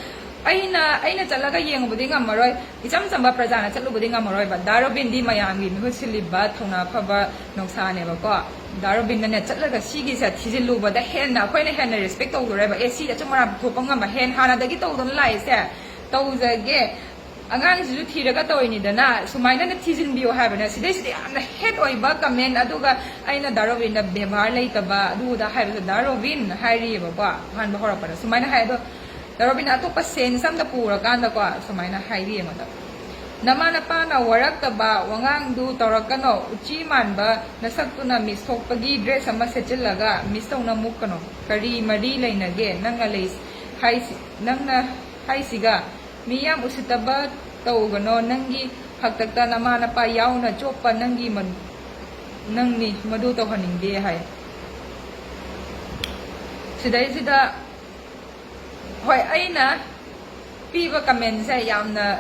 ꯑꯩꯅ ꯑꯩꯅ ꯆꯠꯂꯒ ꯌꯦꯡꯉꯨꯕꯗꯤ ꯉꯝꯃꯔꯣꯏ, ꯏꯆꯝ ꯆꯝꯕ ꯄ꯭ꯔꯖꯥꯅ ꯆꯠꯂꯨꯕꯗꯤ ꯉꯝꯃꯔꯣꯏꯕ꯫ ꯗꯥ ꯔꯣꯕꯤꯟꯗꯤ ꯃꯌꯥꯝꯒꯤ ꯃꯤꯍꯨꯠ ꯁꯤꯜꯂꯤꯕ ꯊꯧꯅꯥ ꯐꯕ ꯅꯣꯡꯁꯥꯅꯦꯕꯀꯣ꯫ ꯗꯥ ꯔꯣꯕꯤꯟꯅꯅꯦ ꯆꯠꯂꯒ ꯁꯤꯒꯤꯁꯦ ꯊꯤꯖꯤꯜꯂꯨꯕꯗ ꯍꯦꯟꯅ ꯑꯩꯈꯣꯏꯅ ꯍꯦꯟꯅ ꯔꯦꯁꯄꯦꯛ ꯇꯧꯗꯣꯔꯦꯕ꯫ ꯑꯦ, ꯁꯤ ꯑꯆꯨꯝ ꯑꯔꯥꯟ ꯄꯨꯊꯣꯛꯄ ꯉꯝꯕ ꯍꯦꯟ ꯍꯥꯟꯅꯗꯒꯤ ꯇꯧꯗꯨꯅ ꯂꯥꯛꯏꯁꯦ ꯇꯧꯖꯒꯦ꯫ ꯑꯉꯥꯡꯁꯤꯁꯨ ꯊꯤꯔꯒ ꯇꯧꯔꯤꯅꯤꯗꯅ, ꯁꯨꯃꯥꯏꯅꯅ ꯊꯤꯖꯤꯟꯕꯤꯌꯣ ꯍꯥꯏꯕꯅꯦ꯫ ꯁꯤꯗꯩꯁꯤꯗ ꯌꯥꯝꯅ ꯍꯦꯠ ꯑꯣꯏꯕ ꯀꯃꯦꯟ, ꯑꯗꯨꯒ ꯑꯩꯅ ꯗꯥ ꯔꯣꯕꯤꯟꯗ ꯕꯦꯕꯥꯔ ꯂꯩꯇꯕ ꯑꯗꯨꯗ ꯍꯥꯏꯕꯁꯦ ꯗꯥ ꯔꯣꯕꯤꯟ ꯍꯥꯏꯔꯤꯑꯕꯀꯣ ꯑꯍꯥꯟꯕ ꯍꯧꯔꯛꯄꯗ ꯁꯨꯃꯥꯏꯅ ꯍꯥꯏ꯫ ꯑꯗꯣ ꯗꯥ ꯔꯣꯕꯤꯟꯅ ꯑꯇꯣꯞꯄ ꯁꯦꯟꯁ ꯑꯝꯗ ꯄꯨꯔꯀꯥꯟꯗꯀꯣ ꯁꯨꯃꯥꯏꯅ ꯍꯥꯏꯔꯤ ꯑꯩꯉꯣꯟꯗ, "ꯅꯃꯥ ꯅꯄꯥꯅ ꯋꯥꯔꯛꯇꯕ ꯋꯥꯉꯥꯡꯗꯨ ꯇꯧꯔꯛꯀꯅꯣ, ꯎꯆꯤ ꯃꯥꯟꯕ ꯅꯁꯛꯇꯨꯅ ꯃꯤꯁ ꯊꯣꯛꯄꯒꯤ ꯗ꯭ꯔꯦꯁ ꯑꯃ ꯁꯦꯠꯆꯤꯜꯂꯒ ꯃꯤꯁ ꯇꯧꯅ ꯃꯨꯛꯀꯅꯣ꯫ ꯀꯔꯤ ꯃꯔꯤ ꯂꯩꯅꯒꯦ ꯅꯪꯅ ꯂꯩ ꯍꯥꯏꯁꯤ, ꯅꯪꯅ ꯍꯥꯏꯁꯤꯒ? ꯃꯤ ꯌꯥꯝ ꯎꯁꯤꯠꯇꯕ ꯇꯧꯒꯅꯣ, ꯅꯪꯒꯤ ꯍꯥꯛꯇꯛꯇ ꯅꯃꯥ ꯅꯄꯥ ꯌꯥꯎꯅ ꯆꯣꯞꯄ ꯅꯪꯒꯤ ꯃ-, ꯅꯪꯅꯤ, ꯃꯗꯨ ꯇꯧꯍꯟꯅꯤꯡꯗꯦ" ꯍꯥꯏ꯫ ꯁꯤꯗꯩꯁꯤꯗ ꯍꯣꯏ, ꯑꯩꯅ ꯄꯤꯕ ꯀꯃꯦꯟꯁꯦ ꯌꯥꯝꯅ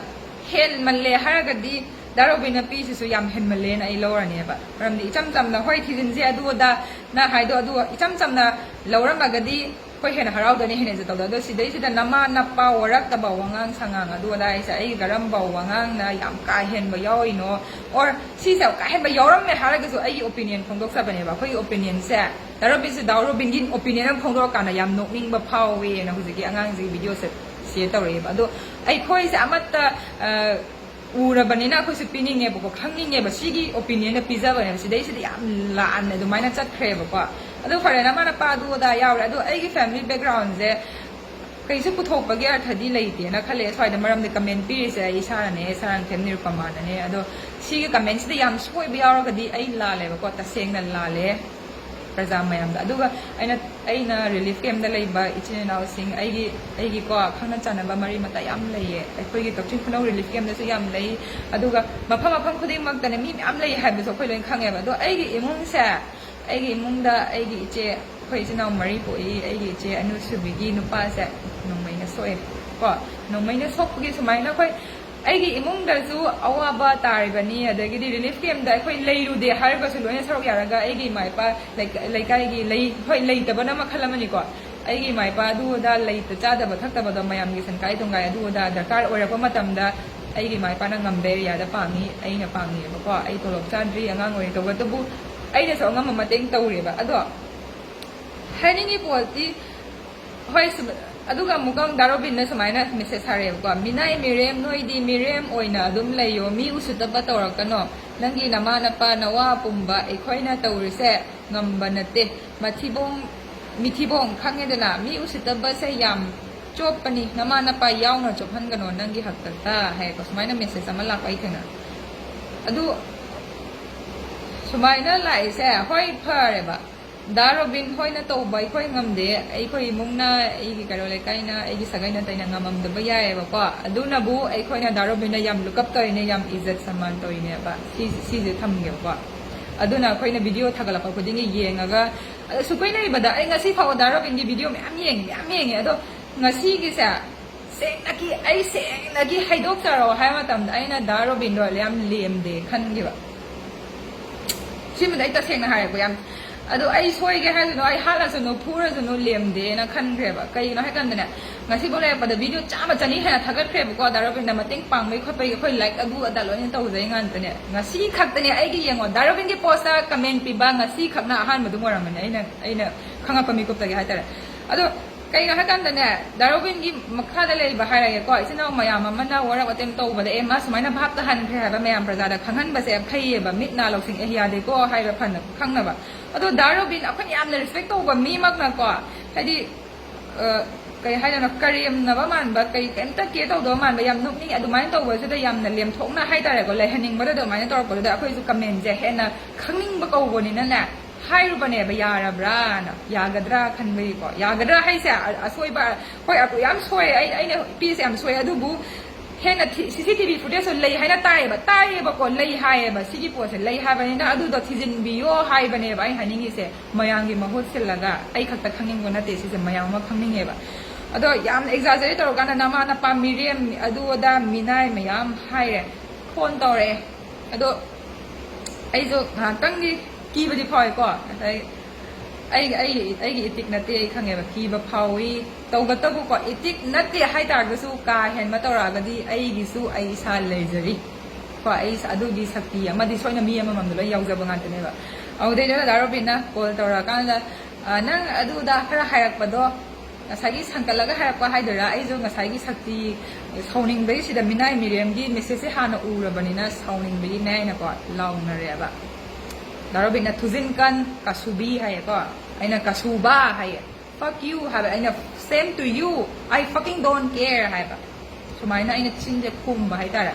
ꯍꯦꯟꯃꯜꯂꯦ ꯍꯥꯏꯔꯒꯗꯤ ꯗꯥ ꯔꯣꯕꯤꯟꯅ ꯄꯤꯁꯤꯁꯨ ꯌꯥꯝ ꯍꯦꯟꯃꯜꯂꯦꯅ ꯑꯩ ꯂꯧꯔꯅꯦꯕ꯫ ꯃꯔꯝꯗꯤ ꯏꯆꯝ ꯆꯝꯅ, "ꯍꯣꯏ, ꯊꯤꯖꯤꯟꯁꯦ ꯑꯗꯨ ꯑꯗꯥ" ꯅ ꯍꯥꯏꯗꯣ, ꯑꯗꯨ ꯏꯆꯝ ꯆꯝꯅ ꯂꯧꯔꯝꯃꯒꯗꯤ ꯑꯩꯈꯣꯏ ꯍꯦꯟꯅ ꯍꯔꯥꯎꯗꯣꯏꯅꯦ, ꯍꯦꯟꯅ ꯏꯖꯠ ꯇꯧꯗꯣꯏꯅꯦ꯫ ꯑꯗꯣ ꯁꯤꯗꯩꯁꯤꯗ ꯅꯃꯥ ꯅꯄꯥ ꯋꯥꯔꯛꯇꯕ ꯋꯥꯉꯥꯡ ꯁꯉꯥꯡ ꯑꯗꯨ ꯑꯗꯥ ꯍꯥꯏꯁꯦ ꯑꯩꯒꯤ ꯀꯔꯝꯕ ꯋꯥꯉꯥꯡꯅ ꯌꯥꯝ ꯀꯥ ꯍꯦꯟꯕ ꯌꯥꯎꯔꯤꯅꯣ? Or ꯁꯤꯁꯦ ꯀꯥ ꯍꯦꯟꯕ ꯌꯥꯎꯔꯝꯃꯦ ꯍꯥꯏꯔꯒꯁꯨ ꯑꯩꯒꯤ ꯑꯣꯄꯤꯅꯤꯌꯟ ꯐꯣꯡꯗꯣꯛꯆꯕꯅꯦꯕ꯫ ꯑꯩꯈꯣꯏꯒꯤ ꯑꯣꯄꯤꯅꯤꯌꯟꯁꯦ ꯗꯥ ꯔꯣꯕꯤꯟꯁꯨ, ꯗꯥ ꯔꯣꯕꯤꯟꯒꯤ ꯑꯣꯄꯤꯅꯤꯌꯟ ꯑꯃ ꯐꯣꯡꯗꯣꯔꯛꯀꯥꯟꯗ ꯌꯥꯝ ꯅꯣꯛꯅꯤꯡꯕ ꯐꯥꯎꯋꯦꯅ ꯍꯧꯖꯤꯛꯀꯤ ꯑꯉꯥꯡꯁꯤꯒꯤ ꯚꯤꯗꯤꯑꯣꯁꯦ ꯁꯤꯌꯔ ꯇꯧꯔꯛꯑꯦꯕ꯫ ꯑꯗꯣ ꯑꯩꯈꯣꯏꯁꯦ ꯑꯃꯠꯇ, ꯑ, ꯎꯔꯕꯅꯤꯅ ꯑꯩꯈꯣꯏꯁꯨ ꯄꯤꯅꯤꯡꯉꯦꯕꯀꯣ, ꯈꯪꯅꯤꯡꯉꯦꯕ꯫ ꯁꯤꯒꯤ ꯑꯣꯄꯤꯅꯤꯌꯟꯗ ꯄꯤꯖꯕꯅꯦꯕ꯫ ꯁꯤꯗꯩꯁꯤꯗ ꯌꯥꯝ ꯂꯥꯟꯅ ꯑꯗꯨꯃꯥꯏꯅ ꯆꯠꯈ꯭ꯔꯦꯕꯀꯣ꯫ ꯑꯗꯣ ꯐꯔꯦ, ꯅꯃꯥ ꯅꯄꯥ ꯑꯗꯨ ꯑꯗꯥ ꯌꯥꯎꯔꯦ꯫ ꯑꯗꯣ ꯑꯩꯒꯤ ꯐꯦꯃꯤꯂꯤ ꯕꯦꯛꯒ꯭ꯔꯥꯎꯟꯁꯦ ꯀꯩꯁꯨ ꯄꯨꯊꯣꯛꯄꯒꯤ ꯑꯔꯊꯗꯤ ꯂꯩꯇꯦꯅ ꯈꯜꯂꯦ꯫ ꯁ꯭ꯋꯥꯏꯗ ꯃꯔꯝꯗꯤ ꯀꯃꯦꯟ ꯄꯤꯔꯤꯁꯦ ꯑꯩ ꯏꯁꯥꯅꯅꯦ, ꯁꯥꯔꯥꯡꯊꯦꯝ ꯅꯤꯔꯨꯄꯃꯥꯅꯅꯦ꯫ ꯑꯗꯣ ꯁꯤꯒꯤ ꯀꯃꯦꯟꯁꯤꯗ ꯌꯥꯝ ꯁꯣꯏꯕ ꯌꯥꯎꯔꯒꯗꯤ ꯑꯩ ꯂꯥꯜꯂꯦꯕꯀꯣ, ꯇꯁꯦꯡꯅ ꯂꯥꯜꯂꯦ ꯄ꯭ꯔꯖꯥ ꯃꯌꯥꯝꯗ꯫ ꯑꯗꯨꯒ ꯑꯩꯅ, ꯑꯩꯅ ꯔꯤꯂꯤꯐ ꯀꯦꯝꯗ ꯂꯩꯕ ꯏꯆꯤꯟ ꯏꯅꯥꯎꯁꯤꯡ, ꯑꯩꯒꯤ, ꯑꯩꯒꯤꯀꯣ ꯈꯪꯅ ꯆꯥꯟꯅꯕ ꯃꯔꯤ ꯃꯇꯥ ꯌꯥꯝ ꯂꯩꯌꯦ꯫ ꯑꯩꯈꯣꯏꯒꯤ ꯀꯛꯆꯤꯡ ꯈꯨꯅꯧ ꯔꯤꯂꯤꯐ ꯀꯦꯝꯗꯁꯨ ꯌꯥꯝ ꯂꯩ, ꯑꯗꯨꯒ ꯃꯐꯝ ꯃꯐꯝ ꯈꯨꯗꯤꯡꯃꯛꯇꯅꯦ ꯃꯤ ꯃꯌꯥꯝ ꯂꯩ ꯍꯥꯏꯕꯁꯨ ꯑꯩꯈꯣꯏ ꯂꯣꯏꯅ ꯈꯪꯉꯦꯕ꯫ ꯑꯗꯣ ꯑꯩꯒꯤ ꯏꯃꯨꯡꯁꯦ, ꯑꯩꯒꯤ ꯏꯃꯨꯡꯗ ꯑꯩꯒꯤ ꯏꯆꯦ, ꯑꯩꯈꯣꯏ ꯏꯆꯤꯟ ꯏꯅꯥꯎ ꯃꯔꯤ ꯄꯣꯛꯏ꯫ ꯑꯩꯒꯤ ꯏꯆꯦ ꯑꯅꯤꯁꯨꯕꯤꯒꯤ ꯅꯨꯄꯥꯁꯦ ꯅꯣꯡꯃꯩꯅ ꯁꯣꯛꯑꯦ ꯀꯣ꯫ ꯅꯣꯡꯃꯩꯅ ꯁꯣꯛꯄꯒꯤ ꯁꯨꯃꯥꯏꯅ ꯑꯩꯈꯣꯏ, ꯑꯩꯒꯤ ꯏꯃꯨꯡꯗꯁꯨ ꯑꯋꯥꯕ ꯇꯥꯔꯤꯕꯅꯤ, ꯑꯗꯒꯤꯗꯤ ꯔꯤꯂꯤꯐ ꯀꯦꯝꯗ ꯑꯩꯈꯣꯏ ꯂꯩꯔꯨꯗꯦ ꯍꯥꯏꯔꯒꯁꯨ ꯂꯣꯏꯅ ꯁꯔꯨꯛ ꯌꯥꯔꯒ ꯑꯩꯒꯤ ꯏꯃꯥ ꯏꯄꯥ ꯂꯩꯀ-, ꯂꯩꯀꯥꯏꯒꯤ ꯂꯩ-, ꯍꯣꯏ, ꯂꯩꯇꯕꯅ ꯃꯈꯜ ꯑꯃꯅꯤꯀꯣ꯫ ꯑꯩꯒꯤ ꯏꯃꯥ ꯏꯄꯥ ꯑꯗꯨ ꯑꯗꯥ ꯂꯩꯇ ꯆꯥꯗꯕ ꯊꯛꯇꯕꯗꯣ ꯃꯌꯥꯝꯒꯤ ꯁꯟꯀꯥꯏ ꯇꯨꯡꯒꯥꯏ ꯑꯗꯨ ꯑꯗꯥ ꯗꯔꯀꯥꯔ ꯑꯣꯏꯔꯛꯄ ꯃꯇꯝꯗ ꯑꯩꯒꯤ ꯏꯃꯥ ꯏꯄꯥꯅ ꯉꯝꯕ ꯑꯦꯔꯤꯌꯥꯗ ꯄꯥꯡꯉꯤ, ꯑꯩꯅ ꯄꯥꯡꯉꯤꯑꯕꯀꯣ꯫ ꯑꯩ ꯇꯣꯂꯣꯞ ꯆꯥꯗ꯭ꯔꯤ, ꯑꯉꯥꯡ ꯑꯣꯏꯔꯤ ꯇꯧꯕꯇꯕꯨ ꯑꯩꯅꯁꯨ ꯑꯉꯝꯕ ꯃꯇꯦꯡ ꯇꯧꯔꯦꯕ꯫ ꯑꯗꯣ ꯍꯥꯏꯅꯤꯡꯉꯤ ꯄꯣꯠꯇꯤ, ꯍꯣꯏ, ꯁꯨꯝ-, ꯑꯗꯨꯒ ꯑꯃꯨꯛꯀ ꯗꯥ ꯔꯣꯕꯤꯟꯅ ꯁꯨꯃꯥꯏꯅ ꯃꯦꯁꯦꯖ ꯊꯥꯔꯛꯑꯦꯕꯀꯣ, "ꯃꯤꯅꯥꯏ ꯃꯤꯔꯦꯝ, ꯅꯣꯏꯗꯤ ꯃꯤꯔꯦꯝ ꯑꯣꯏꯅ ꯑꯗꯨꯝ ꯂꯩꯌꯣ, ꯃꯤ ꯎꯁꯤꯠꯇꯕ ꯇꯧꯔꯛꯀꯅꯣ, ꯅꯪꯒꯤ ꯅꯃꯥ ꯅꯄꯥ ꯅꯋꯥ ꯄꯨꯝꯕ ꯑꯩꯈꯣꯏꯅ ꯇꯧꯔꯤꯁꯦ ꯉꯝꯕ ꯅꯠꯇꯦ, ꯃꯊꯤꯕꯣꯡ, ꯃꯤꯊꯤꯕꯣꯡ ꯈꯪꯉꯦꯗꯅ, ꯃꯤ ꯎꯁꯤꯠꯇꯕꯁꯦ ꯌꯥꯝ ꯆꯣꯞꯄꯅꯤ, ꯅꯃꯥ ꯅꯄꯥ ꯌꯥꯎꯅ ꯆꯣꯞꯍꯟꯒꯅꯣ ꯅꯪꯒꯤ ꯍꯛꯇꯛꯇ" ꯍꯥꯏꯌꯦꯀꯣ꯫ ꯁꯨꯃꯥꯏꯅ ꯃꯦꯁꯦꯖ ꯑꯃ ꯂꯥꯛꯄ ꯑꯩ ꯊꯦꯡꯅ꯫ ꯑꯗꯨ ꯁꯨꯃꯥꯏꯅ ꯂꯥꯛꯏꯁꯦ, ꯍꯣꯏ, ꯐꯔꯦꯕ, ꯗꯥ ꯔꯣꯕꯤꯟ ꯍꯣꯏꯅ ꯇꯧꯕ ꯑꯩꯈꯣꯏ ꯉꯝꯗꯦ, ꯑꯩꯈꯣꯏ ꯏꯃꯨꯡꯅ, ꯑꯩꯒꯤ ꯀꯩꯔꯣꯜ ꯂꯩꯀꯥꯏꯅ, ꯑꯩꯒꯤ ꯁꯥꯒꯩ ꯅꯥꯇꯩꯅ ꯉꯝꯃꯝꯗꯕ ꯌꯥꯏꯑꯕꯀꯣ꯫ ꯑꯗꯨꯅꯕꯨ ꯑꯩꯈꯣꯏꯅ ꯗꯥ ꯔꯣꯕꯤꯟꯗ ꯌꯥꯝ look up ꯇꯧꯔꯤꯅꯦ, ꯌꯥꯝ ꯏꯖꯠ ꯁꯟꯃꯥꯟ ꯇꯧꯔꯤꯅꯦꯕ꯫ ꯁꯤ-, ꯁꯤꯁꯦ ꯊꯝꯒꯦꯕꯀꯣ꯫ ꯑꯗꯨꯅ ꯑꯩꯈꯣꯏꯅ ꯚꯤꯗꯤꯑꯣ ꯊꯥꯒꯠꯂꯛꯄ ꯈꯨꯗꯤꯡꯒꯤ ꯌꯦꯡꯉꯒ, ꯑꯁꯨꯛ ꯀꯨꯏꯅ ꯂꯩꯕꯗ ꯑꯩ ꯉꯁꯤ ꯐꯥꯎꯕ ꯗꯥ ꯔꯣꯕꯤꯟꯒꯤ ꯚꯤꯗꯤꯑꯣ ꯃꯌꯥꯝ ꯌꯦꯡꯉꯤ, ꯃꯌꯥꯝ ꯌꯦꯡꯉꯤ꯫ ꯑꯗꯣ ꯉꯁꯤꯒꯤꯁꯦ ꯁꯦꯡꯅꯒꯤ, ꯑꯩ ꯁꯦꯡꯅꯒꯤ ꯍꯥꯏꯗꯣꯛꯆꯔꯣ ꯍꯥꯏꯕ ꯃꯇꯝꯗ ꯑꯩꯅ ꯗꯥ ꯔꯣꯕꯤꯟꯗꯣ ꯌꯥꯝ ꯂꯦꯝꯗꯦ ꯈꯟꯈꯤꯕ꯫ ꯁꯤꯃꯗꯤ ꯑꯩ ꯇꯁꯦꯡꯅ ꯍꯥꯏꯔꯦꯀꯣ, ꯌꯥꯝ, ꯑꯗꯣ ꯑꯩ ꯁꯣꯏꯒꯦ ꯍꯥꯏꯔꯁꯨꯅꯨ, ꯑꯩ ꯍꯥꯠꯂꯁꯨꯅꯨ, ꯐꯨꯔꯁꯨꯅꯨ, ꯂꯦꯝꯗꯦꯅ ꯈꯟꯈ꯭ꯔꯦꯕ꯫ ꯀꯩꯒꯤꯅꯣ ꯍꯥꯏ ꯀꯥꯟꯗꯅꯦ, ꯉꯁꯤꯐꯥꯎ ꯂꯩꯔꯛꯄꯗ ꯚꯤꯗꯤꯑꯣ ꯆꯥꯝꯃ ꯆꯅꯤ ꯍꯦꯟꯅ ꯊꯥꯒꯠꯈ꯭ꯔꯦꯕꯀꯣ, ꯗꯥ ꯔꯣꯕꯤꯟꯅ ꯃꯇꯦꯡ ꯄꯥꯡꯕꯒꯤ ꯈꯣꯠꯄꯒꯤ꯫ ꯑꯩꯈꯣꯏ ꯂꯥꯏꯛ ꯑꯗꯨ ꯑꯗꯥ ꯂꯣꯏꯅ ꯇꯧꯖꯩ ꯉꯥꯛꯇꯅꯦ꯫ ꯉꯁꯤ ꯈꯛꯇꯅꯦ ꯑꯩꯒꯤ, ꯌꯦꯡꯉꯣ, ꯗꯥ ꯔꯣꯕꯤꯟꯒꯤ ꯄꯣꯁꯇ ꯀꯃꯦꯟ ꯄꯤꯕ ꯉꯁꯤ ꯈꯛꯅ ꯑꯍꯥꯟꯕꯗꯨ ꯑꯣꯏꯔꯝꯒꯅꯤ, ꯑꯩꯅ, ꯑꯩꯅ ꯈꯪꯉꯛꯄ ꯃꯤꯀꯨꯞꯇꯒꯤ ꯍꯥꯏꯇꯥꯔꯦ꯫ ꯑꯗꯣ ꯀꯩꯅꯣ ꯍꯥꯏꯀꯥꯟꯗꯅꯦ, ꯗꯥ ꯔꯣꯕꯤꯟꯒꯤ ꯃꯈꯥꯗ ꯂꯩꯔꯤꯕ ꯍꯥꯏꯔꯒꯦꯀꯣ, ꯏꯆꯤꯟ ꯏꯅꯥꯎ ꯃꯌꯥꯝ ꯑꯃꯅ ꯋꯥꯔꯛ ꯋꯥꯇꯦꯝ ꯇꯧꯕꯗ, "ꯑꯦ, ꯃꯥ ꯁꯨꯃꯥꯏꯅ ꯚꯥꯞ ꯇꯥꯍꯟꯈ꯭ꯔꯦ" ꯍꯥꯏꯕ ꯃꯌꯥꯝ ꯄ꯭ꯔꯖꯥꯗ ꯈꯪꯍꯟꯕꯁꯦ ꯌꯥꯝ ꯐꯩꯌꯦꯕ, ꯃꯤꯠ ꯅꯥ ꯂꯧꯁꯤꯡ, "ꯑꯦ, ꯌꯥꯗꯦꯀꯣ" ꯍꯥꯏꯕ ꯐꯅ ꯈꯪꯅꯕ꯫ ꯑꯗꯣ ꯗꯥ ꯔꯣꯕꯤꯟ ꯑꯩꯈꯣꯏꯅ ꯌꯥꯝꯅ ꯔꯦꯁꯄꯦꯛ ꯇꯧꯕ ꯃꯤꯃꯛꯅꯀꯣ, ꯍꯥꯏꯗꯤ, ꯑ, ꯀꯩ ꯍꯥꯏꯗꯣꯏꯅꯣ, ꯀꯔꯦꯝꯅꯕ ꯃꯥꯟꯕ, ꯀꯩ, ꯀꯩꯝꯇ ꯀꯦꯌꯔ ꯇꯧꯗꯕ ꯃꯥꯟꯕ, ꯌꯥꯝ ꯅꯣꯛꯅꯤꯡꯉꯦ꯫ ꯑꯗꯨꯃꯥꯏꯅ ꯇꯧꯕꯁꯤꯗ ꯌꯥꯝꯅ ꯂꯦꯝꯊꯣꯛꯅ ꯍꯥꯏꯇꯥꯔꯦꯀꯣ, ꯂꯩꯍꯟꯅꯤꯡꯕꯗ ꯑꯗꯨꯃꯥꯏꯅ ꯇꯧꯔꯛꯄꯗꯨꯗ ꯑꯩꯈꯣꯏꯁꯨ ꯀꯃꯦꯟꯁꯦ ꯍꯦꯟꯅ ꯈꯪꯅꯤꯡꯕ ꯀꯧꯕꯅꯤꯅꯅꯦ, ꯍꯥꯏꯔꯨꯕꯅꯦꯕ, ꯌꯥꯔꯕ꯭ꯔꯥꯅ, ꯌꯥꯒꯗ꯭ꯔꯥ ꯈꯟꯕꯒꯤꯀꯣ꯫ ꯌꯥꯒꯗ꯭ꯔꯥ ꯍꯥꯏꯁꯦ, ꯑ-, ꯑꯁꯣꯏꯕ, ꯍꯣꯏ, ꯑ-, ꯌꯥꯝ ꯁꯣꯏ, ꯑꯩ, ꯑꯩꯅ ꯄꯤꯁꯦ ꯌꯥꯝ ꯁꯣꯏ, ꯑꯗꯨꯕꯨ ꯍꯦꯟꯅ ꯊꯤ-, ꯁꯤ ꯁꯤ ꯇꯤ ꯚꯤ ꯐꯨꯇꯦꯖꯇꯣ ꯂꯩ ꯍꯥꯏꯅ ꯇꯥꯏꯌꯦꯕ, ꯇꯥꯏꯌꯦꯕꯀꯣ, ꯂꯩ ꯍꯥꯏꯌꯦꯕ꯫ ꯁꯤꯒꯤ ꯄꯣꯠꯁꯦ ꯂꯩ ꯍꯥꯏꯕꯅꯤꯅ ꯑꯗꯨꯗꯣ ꯊꯤꯖꯤꯟꯕꯤꯌꯣ ꯍꯥꯏꯕꯅꯦꯕ ꯑꯩ ꯍꯥꯏꯅꯤꯡꯉꯤꯁꯦ꯫ ꯃꯌꯥꯝꯒꯤ ꯃꯍꯨꯠ ꯁꯤꯜꯂꯒ, ꯑꯩ ꯈꯛꯇ ꯈꯪꯅꯤꯡꯕ ꯅꯠꯇꯦ ꯁꯤꯁꯦ, ꯃꯌꯥꯝ ꯑꯃ ꯈꯪꯅꯤꯡꯉꯦꯕ꯫ ꯑꯗꯣ ꯌꯥꯝ ꯑꯦꯛꯖꯥꯖꯔꯦꯠ ꯇꯧꯔꯀꯥꯟꯗ ꯅꯃꯥ ꯅꯄꯥ ꯃꯤꯔꯦꯝ, ꯑꯗꯨ ꯑꯗꯥ, ꯃꯤꯅꯥꯏ ꯃꯌꯥꯝ ꯍꯥꯏꯔꯦ, ꯐꯣꯟ ꯇꯧꯔꯛꯑꯦ꯫ ꯑꯗꯣ ꯑꯩꯁꯨ ꯉꯥꯏꯍꯥꯛꯇꯪꯗꯤ ꯀꯤꯕꯗꯤ ꯐꯥꯎꯋꯦꯀꯣ, ꯉꯁꯥꯏ ꯑꯩ ꯑꯩ ꯑꯩꯒꯤ ꯏꯊꯤꯛ ꯅꯠꯇꯦ, ꯑꯩ ꯈꯪꯉꯦꯕ, ꯀꯤꯕ ꯐꯥꯎꯏ꯫ ꯇꯧꯕꯇꯕꯨꯀꯣ, ꯏꯊꯤꯛ ꯅꯠꯇꯦ ꯍꯥꯏꯇꯥꯔꯒꯁꯨ ꯀꯥ ꯍꯦꯟꯕ ꯇꯧꯔꯛꯑꯒꯗꯤ ꯑꯩꯒꯤꯁꯨ ꯑꯩ ꯏꯁꯥ ꯂꯩꯖꯔꯤ꯫ ꯀꯣ, ꯑꯩ ꯑꯗꯨꯒꯤ ꯁꯛꯇꯤ ꯑꯃꯗꯤ ꯁꯣꯏꯅ ꯃꯤ ꯑꯃꯃꯝꯗ ꯂꯣꯏ ꯌꯥꯎꯖꯕ ꯉꯥꯛꯇꯅꯦꯕ꯫ ꯑꯗꯨꯗꯩꯗꯨꯗ ꯗꯥ ꯔꯣꯕꯤꯟꯅ ꯀꯣꯜ ꯇꯧꯔꯛꯑꯀꯥꯟꯗ, "ꯑ, ꯅꯪ ꯑꯗꯨꯗ ꯈꯔ ꯍꯥꯏꯔꯛꯄꯗꯣ, ꯉꯁꯥꯏꯒꯤ ꯁꯪꯀꯠꯂꯒ ꯍꯥꯏꯔꯛꯄ ꯍꯥꯏꯗꯣꯏꯔꯥ, ꯑꯩꯁꯨ ꯉꯁꯥꯏꯒꯤ ꯁꯛꯇꯤ ꯁꯥꯎꯅꯤꯡꯕꯒꯤ ꯁꯤꯗ ꯃꯤꯅꯥꯏ ꯃꯤꯔꯦꯝꯒꯤ ꯃꯦꯁꯦꯖꯁꯦ ꯍꯥꯟꯅ ꯎꯔꯕꯅꯤꯅ ꯁꯥꯎꯅꯤꯡꯕꯒꯤ ꯃꯌꯥꯏꯅꯀꯣ ꯂꯥꯎꯅꯔꯦꯕ"꯫ ꯗꯥ ꯔꯣꯕꯤꯟꯅ "ꯊꯨꯖꯤꯟ ꯀꯟ, ꯀꯥꯁꯨꯕꯤ" ꯍꯥꯏꯌꯦꯀꯣ꯫ ꯑꯩꯅ "ꯀꯥꯁꯨꯕꯥ" ꯍꯥꯏꯌꯦ꯫ "Fuck you" ꯍꯥꯏꯕ꯫ ꯑꯩꯅ "Same to you, I fucking don't care" ꯍꯥꯏꯕ꯫ ꯁꯨꯃꯥꯏꯅ ꯑꯩꯅ ꯆꯤꯟꯁꯦ ꯈꯨꯝꯕ ꯍꯥꯏꯇꯥꯔꯦ꯫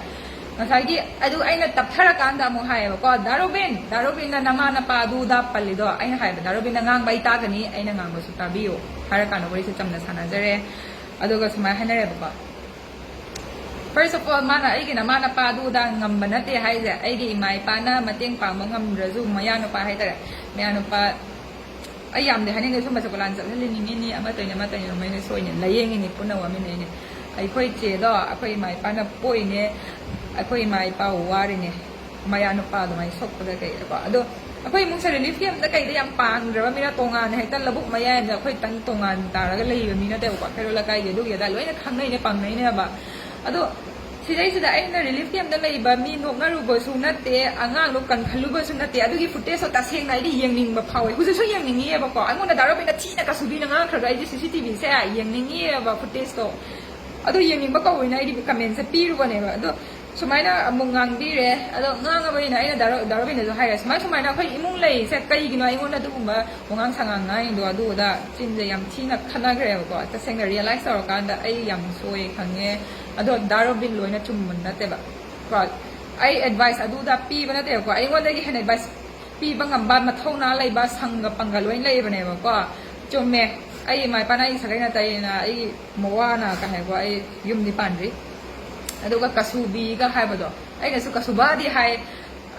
ꯉꯁꯥꯏꯒꯤ ꯑꯗꯨ ꯑꯩꯅ ꯇꯞꯊꯔꯀꯥꯟꯗ ꯑꯃꯨꯛ ꯍꯥꯏꯌꯦꯕꯀꯣ, "ꯗꯥ ꯔꯣꯕꯤꯟ, ꯗꯥ ꯔꯣꯕꯤꯟꯅ ꯅꯃꯥ ꯅꯄꯥ ꯑꯗꯨ ꯑꯗꯥ ꯄꯜꯂꯤꯗꯣ", ꯑꯩꯅ ꯍꯥꯏꯕ, "ꯗꯥ ꯔꯣꯕꯤꯟꯅ ꯉꯥꯡꯕ ꯑꯩ ꯇꯥꯒꯅꯤ, ꯑꯩꯅ ꯉꯥꯡꯕꯁꯨ ꯇꯥꯕꯤꯌꯨ" ꯍꯥꯏꯔꯀꯥꯟꯗ ꯋꯥꯔꯤꯁꯦ ꯆꯝꯅ ꯁꯥꯟꯅꯖꯔꯦ꯫ ꯑꯗꯨꯒ ꯁꯨꯃꯥꯏꯅ ꯍꯥꯏꯅꯔꯦꯕꯀꯣ, "First of all, ꯃꯥꯅ ꯑꯩꯒꯤ ꯅꯃꯥ ꯅꯄꯥ ꯑꯗꯨ ꯑꯗꯥ ꯉꯝꯕ ꯅꯠꯇꯦ ꯍꯥꯏꯁꯦ, ꯑꯩꯒꯤ ꯏꯃꯥ ꯏꯄꯥꯅ ꯃꯇꯦꯡ ꯄꯥꯡꯕ ꯉꯝꯗ꯭ꯔꯁꯨ ꯃꯌꯥ ꯅꯨꯄꯥ ꯍꯥꯏꯇꯥꯔꯦ, ꯃꯌꯥ ꯅꯨꯄꯥ ꯑꯩ ꯌꯥꯝꯗꯤ ꯍꯥꯏꯅꯤꯡꯗꯦ, ꯁꯨꯝꯕ ꯁꯦꯀꯨꯂꯥꯟ ꯆꯠꯍꯜꯂꯤꯅꯤꯡꯉꯤꯅꯤ, ꯑꯃ ꯇꯧꯔꯤꯅꯤ, ꯑꯃ ꯇꯧꯔꯤꯅꯤ, ꯃꯣꯏꯅ ꯁꯣꯏꯅꯤ, ꯂꯥꯏꯌꯦꯡꯉꯤꯅꯤ, ꯄꯨꯟꯅ ꯋꯥꯃꯤꯟꯅꯩꯅꯤ꯫ ꯑꯩꯈꯣꯏ ꯆꯦꯗꯣ ꯑꯩꯈꯣꯏ ꯏꯃꯥ ꯏꯄꯥꯅ ꯄꯣꯛꯏꯅꯦ, ꯑꯩꯈꯣꯏ ꯏꯃꯥ ꯏꯄꯥ ꯋꯥꯔꯤꯅꯦ, ꯃꯌꯥ ꯅꯨꯄꯥ ꯑꯗꯨꯃꯥꯏꯅ ꯁꯣꯛꯄꯗ ꯀꯩꯗꯀꯣ꯫ ꯑꯗꯣ ꯑꯩꯈꯣꯏ ꯏꯃꯨꯡꯁꯦ ꯔꯤꯂꯤꯐ ꯀꯦꯝꯞꯇ ꯀꯩꯗ ꯌꯥꯝ ꯄꯥꯟꯈ꯭ꯔꯕ ꯃꯤꯅ, ꯇꯣꯉꯥꯟꯅ ꯍꯦꯛꯇ ꯂꯧꯕꯨꯛ ꯃꯌꯥꯏ ꯑꯃꯗ ꯑꯩꯈꯣꯏ ꯇꯪ ꯇꯣꯉꯥꯟ ꯇꯥꯔꯒ ꯂꯩꯕ ꯃꯤ ꯅꯠꯇꯦꯕꯀꯣ꯫ ꯀꯩꯔꯣꯜ ꯂꯩꯀꯥꯏꯒꯤ ꯑꯗꯨꯒꯤ ꯑꯗꯥ ꯂꯣꯏꯅ ꯈꯪꯅꯩꯅꯦ ꯄꯥꯝꯅꯩꯅꯦꯕ꯫ ꯑꯗꯣ ꯁꯤꯗꯩꯁꯤꯗ ꯑꯩꯅ ꯔꯤꯂꯤꯐ ꯀꯦꯝꯞꯇ ꯂꯩꯕ ꯃꯤ ꯅꯣꯛꯅꯔꯨꯕꯁꯨ ꯅꯠꯇꯦ, ꯑꯉꯥꯡꯗꯣ ꯀꯟꯈꯠꯂꯨꯕꯁꯨ ꯅꯠꯇꯦ꯫ ꯑꯗꯨꯒꯤ ꯐꯨꯇꯦꯖꯇꯣ ꯇꯁꯦꯡꯅ ꯑꯩꯗꯤ ꯌꯦꯡꯅꯤꯡꯕ ꯐꯥꯎꯋꯦ, ꯍꯧꯖꯤꯛꯁꯨ ꯌꯦꯡꯅꯤꯡꯉꯤꯑꯕꯀꯣ꯫ ꯑꯩꯉꯣꯟꯗ ꯗꯥ ꯔꯣꯕꯤꯟꯅ ꯊꯤꯅ ꯀꯥꯁꯨꯕꯤꯅ ꯉꯥꯡꯈ꯭ꯔꯒ ꯑꯩꯗꯤ ꯁꯤ ꯁꯤ ꯇꯤ ꯚꯤꯁꯦ ꯌꯦꯡꯅꯤꯡꯉꯤꯑꯕ, ꯐꯨꯇꯦꯖꯇꯣ꯫ ꯑꯗꯣ ꯌꯦꯡꯅꯤꯡꯕ ꯀꯧꯕꯅꯤꯅ ꯑꯩꯗꯤ ꯀꯃꯦꯟꯁꯦ ꯄꯤꯔꯨꯕꯅꯦꯕ꯫ ꯑꯗꯣ ꯁꯨꯃꯥꯏꯅ ꯑꯃꯨꯛ ꯉꯥꯡꯕꯤꯔꯦ꯫ ꯑꯗꯣ ꯉꯥꯡꯉꯕꯅꯤꯅ ꯑꯩꯅ ꯗꯥ ꯔꯣ-, ꯗꯥ ꯔꯣꯕꯤꯟꯗꯁꯨ ꯍꯥꯏꯔꯦ, "ꯁꯨꯃꯥꯏ ꯁꯨꯃꯥꯏꯅ ꯑꯩꯈꯣꯏ ꯏꯃꯨꯡ ꯂꯩꯔꯤꯁꯦ ꯀꯩꯒꯤꯅꯣ ꯑꯩꯉꯣꯟꯗ ꯑꯗꯨꯒꯨꯝꯕ ꯋꯥꯉꯥꯡ ꯁꯉꯥꯡ ꯉꯥꯡꯉꯤꯗꯣ?" ꯑꯗꯨ ꯑꯗꯥ ꯆꯤꯟꯁꯦ ꯌꯥꯝ ꯊꯤꯅ ꯈꯠꯅꯈ꯭ꯔꯦꯕꯀꯣ꯫ ꯇꯁꯦꯡꯅ ꯔꯤꯌꯦꯂꯥꯏꯁ ꯇꯧꯔꯀꯥꯟꯗ ꯑꯩ ꯌꯥꯝ ꯁꯣꯏ ꯈꯪꯉꯦ꯫ ꯑꯗꯣ ꯗꯥ ꯔꯣꯕꯤꯟ ꯂꯣꯏꯅ ꯆꯨꯝꯕ ꯅꯠꯇꯦꯕ ꯀꯣ꯫ ꯑꯩ ꯑꯦꯗꯚꯥꯏꯁ ꯑꯗꯨꯗ ꯄꯤꯕ ꯅꯠꯇꯦꯕꯀꯣ꯫ ꯑꯩꯉꯣꯟꯗꯒꯤ ꯍꯦꯟꯅ ꯑꯦꯗꯚꯥꯏꯁ ꯄꯤꯕ ꯉꯝꯕ, ꯃꯊꯧꯅꯥ ꯂꯩꯕ ꯁꯪꯒ ꯄꯪꯒ ꯂꯣꯏ ꯂꯩꯕꯅꯦꯕꯀꯣ꯫ ꯆꯨꯝꯃꯦ, ꯑꯩ ꯏꯃꯥ ꯏꯄꯥꯅ ꯑꯩ ꯁꯥꯒꯩ ꯅꯥꯇꯩꯅ ꯑꯩ ꯃꯋꯥꯅ ꯀꯩ ꯍꯥꯏꯕ, ꯑꯩ ꯌꯨꯝꯗꯤ ꯄꯥꯟꯗ꯭ꯔꯤ꯫ ꯑꯗꯨꯒ ꯀꯁꯨꯕꯤꯒ ꯍꯥꯏꯕꯗꯣ, ꯑꯩꯅꯁꯨ ꯀꯁꯨꯕꯥꯗꯤ ꯍꯥꯏ,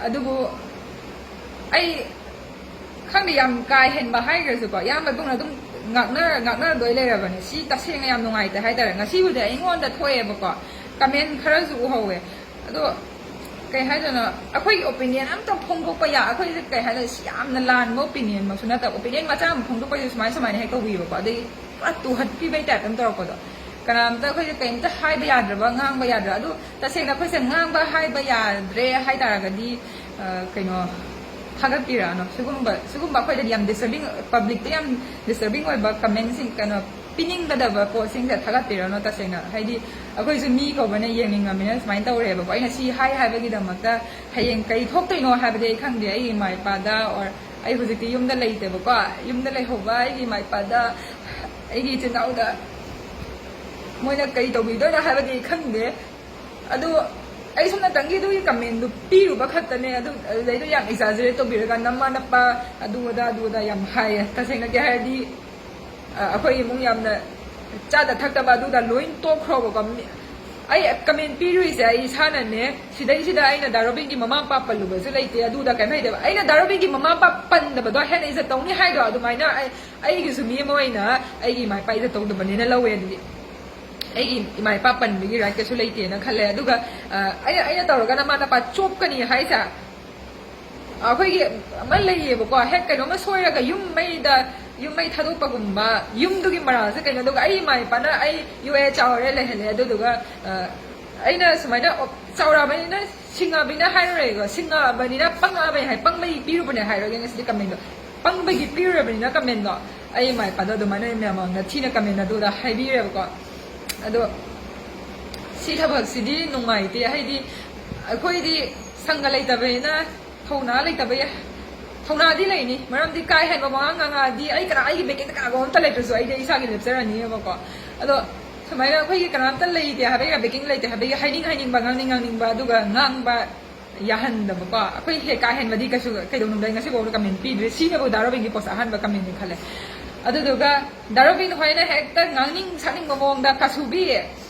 ꯑꯗꯨꯕꯨ ꯑꯩ ꯈꯪꯗꯦ, ꯌꯥꯝ ꯀꯥ ꯍꯦꯟꯕ ꯍꯥꯏꯈ꯭ꯔꯁꯨꯀꯣ, ꯏꯌꯥꯝꯕ ꯏꯕꯨꯡꯅ ꯑꯗꯨꯝ ꯉꯥꯛꯅ-, ꯉꯥꯛꯅꯗꯣꯏ ꯂꯩꯔꯕꯅꯦ꯫ ꯁꯤ ꯇꯁꯦꯡꯅ ꯌꯥꯝ ꯅꯨꯡꯉꯥꯏꯇꯦ ꯍꯥꯏꯇꯥꯔꯦ꯫ ꯉꯁꯤꯕꯨꯗꯤ ꯑꯩꯉꯣꯟꯗ ꯊꯣꯛꯑꯦꯕꯀꯣ, ꯀꯃꯦꯟ ꯈꯔꯁꯨ ꯎꯍꯧꯋꯦ꯫ ꯑꯗꯣ ꯀꯩ ꯍꯥꯏꯗꯣꯏꯅꯣ, ꯑꯩꯈꯣꯏꯒꯤ ꯑꯣꯄꯤꯅꯤꯌꯟ ꯑꯝꯇ ꯐꯣꯡꯗꯣꯛꯄ ꯌꯥ ꯑꯩꯈꯣꯏꯁꯦ ꯀꯩ ꯍꯥꯏꯗꯣꯏꯅꯣ, ꯁꯤ ꯌꯥꯝꯅ ꯂꯥꯟꯕ ꯑꯣꯄꯤꯅꯤꯌꯟꯃꯛꯁꯨ ꯅꯠꯇꯕ, ꯑꯣꯄꯤꯅꯤꯌꯟ ꯃꯆꯥ ꯑꯃ ꯐꯣꯡꯗꯣꯛꯄꯁꯦ ꯁꯨꯃꯥꯏ ꯁꯨꯃꯥꯏꯅ ꯍꯦꯛ ꯇꯧꯕꯤꯕꯀꯣ, ꯑꯗꯩ ꯄꯨꯔꯥ ꯇꯨꯍꯠꯄꯤꯕꯩ ꯇꯥꯏꯞ ꯑꯃ ꯇꯧꯔꯛꯄꯗꯣ꯫ ꯀꯅꯥꯝꯇ ꯑꯩꯈꯣꯏꯁꯦ ꯀꯩꯝꯇ ꯍꯥꯏꯕ ꯌꯥꯗ꯭ꯔꯕ, ꯉꯥꯡꯕ ꯌꯥꯗ꯭ꯔꯕ꯫ ꯑꯗꯨ ꯇꯁꯦꯡꯅ ꯑꯩꯈꯣꯏꯁꯦ ꯉꯥꯡꯕ ꯍꯥꯏꯕ ꯌꯥꯗ꯭ꯔꯦ ꯍꯥꯏ ꯇꯥꯔꯒꯗꯤ, ꯑ, ꯀꯩꯅꯣ, ꯊꯥꯒꯠꯄꯤꯔꯛꯑꯅꯣ꯫ ꯁꯤꯒꯨꯝꯕ ꯁꯤꯒꯨꯝꯕ ꯑꯩꯈꯣꯏꯗꯗꯤ ꯌꯥꯝ ꯗꯤꯁꯇꯔꯕꯤꯡ, ꯄꯕ꯭ꯂꯤꯛꯇ ꯌꯥꯝ ꯗꯤꯁꯇꯔꯕꯤꯡ ꯑꯣꯏꯕ ꯀꯃꯦꯟꯁꯤꯡ, ꯀꯩꯅꯣ, ꯄꯤꯅꯤꯡꯒꯗꯕ ꯄꯣꯠꯁꯤꯡꯁꯦ ꯊꯥꯒꯠꯄꯤꯔꯛꯑꯅꯣ꯫ ꯇꯁꯦꯡꯅ ꯍꯥꯏꯗꯤ ꯑꯩꯈꯣꯏꯁꯨ ꯃꯤ ꯀꯧꯕꯅ ꯌꯦꯡꯅꯤꯡꯉꯝꯃꯤꯅ ꯁꯨꯃꯥꯏꯅ ꯇꯧꯔꯦꯕꯀꯣ꯫ ꯑꯩꯅ ꯁꯤ ꯍꯥꯏ ꯍꯥꯏꯕꯒꯤꯗꯃꯛꯇ ꯍꯌꯦꯡ ꯀꯩ ꯊꯣꯛꯇꯣꯏꯅꯣ ꯍꯥꯏꯕꯗꯤ ꯑꯩ ꯈꯪꯗꯦ꯫ ꯑꯩꯒꯤ ꯏꯃꯥ ꯏꯄꯥꯗ, or ꯑꯩ ꯍꯧꯖꯤꯛꯇꯤ ꯌꯨꯝꯗ ꯂꯩꯇꯦꯕꯀꯣ, ꯌꯨꯝꯗ ꯂꯩꯍꯧꯕ ꯑꯩꯒꯤ ꯏꯃꯥ ꯏꯄꯥꯗ, ꯑꯩꯒꯤ ꯏꯆꯤꯟ ꯏꯅꯥꯎꯗ ꯃꯣꯏꯅ ꯀꯩ ꯇꯧꯕꯤꯗꯣꯏꯅꯣ ꯍꯥꯏꯕꯗꯤ ꯑꯩ ꯈꯪꯗꯦ꯫ ꯑꯗꯨ ꯑꯩ ꯁꯣꯝ ꯅꯥꯀꯟꯒꯤ ꯑꯗꯨꯒꯤ ꯀꯃꯦꯟꯗꯨ ꯄꯤꯔꯨꯕ ꯈꯛꯇꯅꯦ꯫ ꯑꯗꯨ ꯑꯗꯨꯗꯩꯗꯣ ꯌꯥꯝ ꯑꯦꯛꯖꯥꯖꯔꯦꯠ ꯇꯧꯕꯤꯔꯒ ꯅꯃꯥ ꯅꯄꯥ ꯑꯗꯨ ꯑꯗꯥ ꯑꯗꯨ ꯑꯗꯥ ꯌꯥꯝ ꯍꯥꯏꯌꯦ꯫ ꯇꯁꯦꯡꯅꯗꯤ ꯍꯥꯏꯔꯗꯤ, ꯑ, ꯑꯩꯈꯣꯏ ꯏꯃꯨꯡ ꯌꯥꯝꯅ ꯆꯥꯗ ꯊꯛꯇꯕ ꯑꯗꯨꯗ ꯂꯣꯏ ꯇꯣꯛꯈ꯭ꯔꯣꯕꯀꯣ꯫ ꯃꯤ-, ꯑꯩ ꯀꯃꯦꯟ ꯄꯤꯔꯨꯏꯁꯦ ꯑꯩ ꯏꯁꯥꯅꯅꯦ꯫ ꯁꯤꯗꯩꯁꯤꯗ ꯑꯩꯅ ꯗꯥ ꯔꯣꯕꯤꯟꯒꯤ ꯃꯃꯥ ꯃꯄꯥ ꯄꯜꯂꯨꯕꯁꯨ ꯂꯩꯇꯦ, ꯑꯗꯨꯗ ꯀꯩꯝ ꯍꯩꯇꯦꯕ꯫ ꯑꯩꯅ ꯗꯥ ꯔꯣꯕꯤꯟꯒꯤ ꯃꯃꯥ ꯃꯄꯥ ꯄꯟꯗꯕꯗꯣ ꯍꯦꯟꯅ ꯏꯖꯠ ꯇꯧꯅꯤ ꯍꯥꯏꯗꯣ ꯑꯗꯨꯃꯥꯏꯅ ꯑꯩ, ꯑꯩꯒꯤꯁꯨ ꯃꯤ ꯑꯃ ꯑꯣꯏꯅ ꯑꯩꯒꯤ ꯏꯃꯥ ꯏꯄꯥ ꯏꯖꯠ ꯇꯧꯗꯕꯅꯦꯅ ꯂꯧꯋꯦ꯫ ꯑꯗꯨꯗꯤ ꯑꯩꯒꯤ ꯏꯃꯥ ꯏꯄꯥ ꯄꯟꯕꯒꯤ ꯔꯥꯏꯠ ꯀꯩꯁꯨ ꯂꯩꯇꯦꯅ ꯈꯜꯂꯦ꯫ ꯑꯗꯨꯒ, ꯑ, ꯑꯩꯅ, ꯑꯩꯅ ꯇꯧꯔꯒ ꯅꯃꯥ ꯅꯄꯥ ꯆꯣꯞꯀꯅꯤ ꯍꯥꯏꯁꯦ, ꯑꯩꯈꯣꯏꯒꯤ ꯑꯃ ꯂꯩꯌꯦꯕꯀꯣ, ꯍꯦꯛ ꯀꯩꯅꯣꯝꯃ ꯁꯣꯏꯔꯒ ꯌꯨꯝ ꯃꯩꯗ, ꯌꯨꯝ ꯃꯩ ꯊꯥꯗꯣꯛꯄꯒꯨꯝꯕ, ꯌꯨꯝꯗꯨꯒꯤ ꯃꯔꯥꯜꯁꯦ ꯀꯩꯅꯣ? ꯑꯗꯨꯒ ꯑꯩ ꯏꯃꯥ ꯏꯄꯥꯅ ꯑꯩ ꯌꯣꯛꯑꯦ ꯆꯥꯎꯔꯦ ꯂꯩꯍꯜꯂꯦ, ꯑꯗꯨꯗꯨꯒ, ꯑ, ꯑꯩꯅ ꯁꯨꯃꯥꯏꯅ ꯆꯥꯎꯔꯛꯑꯕꯅꯤꯅ, ꯁꯤꯡꯉꯛꯑꯕꯅꯤꯅ ꯍꯥꯏꯔꯔꯣꯏꯀꯣ, ꯁꯤꯡꯉꯛꯑꯕꯅꯤꯅ ꯄꯪꯉꯛꯑꯕꯅꯤ ꯍꯥꯏ, ꯄꯪꯕꯒꯤ ꯄꯤꯔꯨꯕꯅꯦ ꯍꯥꯏꯔꯒꯦ ꯉꯁꯤꯗꯤ ꯀꯃꯦꯟꯗꯣ꯫ ꯄꯪꯕꯒꯤ ꯄꯤꯔꯨꯔꯕꯅꯤꯅ ꯀꯃꯦꯟꯗꯣ, ꯑꯩ ꯏꯃꯥ ꯏꯄꯥꯗꯣ ꯑꯗꯨꯃꯥꯏꯅ ꯃꯌꯥꯝ ꯃꯃꯥꯡꯗ ꯊꯤꯅ ꯀꯃꯦꯟ ꯑꯗꯨꯗ ꯍꯥꯏꯕꯤꯔꯦꯕꯀꯣ꯫ ꯑꯗꯣ ꯁꯤ ꯊꯕꯛꯁꯤꯗꯤ ꯅꯨꯡꯉꯥꯏꯇꯦ꯫ ꯍꯥꯏꯗꯤ ꯑꯩꯈꯣꯏꯗꯤ ꯁꯪꯒ ꯂꯩꯇꯕꯅꯤꯅ ꯊꯧꯅꯥ ꯂꯩꯇꯕ ꯌꯥ-, ꯊꯧꯅꯥꯗꯤ ꯂꯩꯅꯤ, ꯃꯔꯝꯗꯤ ꯀꯥ ꯍꯦꯟꯕ ꯋꯥꯉꯥꯡ ꯉꯥꯡꯉꯛꯑꯗꯤ ꯑꯩ ꯀꯅꯥ, ꯑꯩꯒꯤ ꯕꯦꯀꯤꯡꯗ ꯀꯅꯥꯒꯨꯝꯕ ꯑꯝꯇ ꯂꯩꯇ꯭ꯔꯁꯨ ꯑꯩꯗꯤ ꯑꯩ ꯏꯁꯥꯒꯤ ꯂꯦꯞꯆꯔꯅꯤꯕꯀꯣ꯫ ꯑꯗꯣ ꯁꯨꯃꯥꯏꯅ ꯑꯩꯈꯣꯏꯒꯤ ꯀꯅꯥꯝꯇ ꯂꯩꯇꯦ ꯍꯥꯏꯕꯒꯤ, ꯕꯦꯀꯤꯡ ꯂꯩꯇꯦ ꯍꯥꯏꯕꯒꯤ ꯍꯥꯏꯅꯤꯡ ꯍꯥꯏꯅꯤꯡꯕ, ꯉꯥꯡꯅꯤꯡ ꯉꯥꯡꯅꯤꯡꯕ, ꯑꯗꯨꯒ ꯉꯥꯡꯕ ꯌꯥꯍꯟꯗꯕꯀꯣ꯫ ꯑꯩꯈꯣꯏ ꯍꯦꯛ ꯀꯥ ꯍꯦꯟꯕꯗꯤ ꯀꯩꯁꯨ ꯀꯩꯗꯧꯅꯨꯡꯗ ꯑꯩ ꯉꯁꯤꯐꯥꯎꯗ ꯀꯃꯦꯟ ꯄꯤꯗ꯭ꯔꯤ꯫ ꯁꯤꯅꯕꯨ ꯗꯥ ꯔꯣꯕꯤꯟꯒꯤ ꯄꯣꯁ ꯑꯍꯥꯟꯕ ꯀꯃꯦꯟꯅꯤ ꯈꯜꯂꯦ꯫ ꯑꯗꯨꯗꯨꯒ ꯗꯥ ꯔꯣꯕꯤꯟ ꯍꯣꯏꯅ ꯍꯦꯛꯇ ꯉꯥꯡꯅꯤꯡ ꯁꯛꯅꯤꯡꯕ ꯃꯑꯣꯡꯗ ꯀꯥꯁꯨꯕꯤ,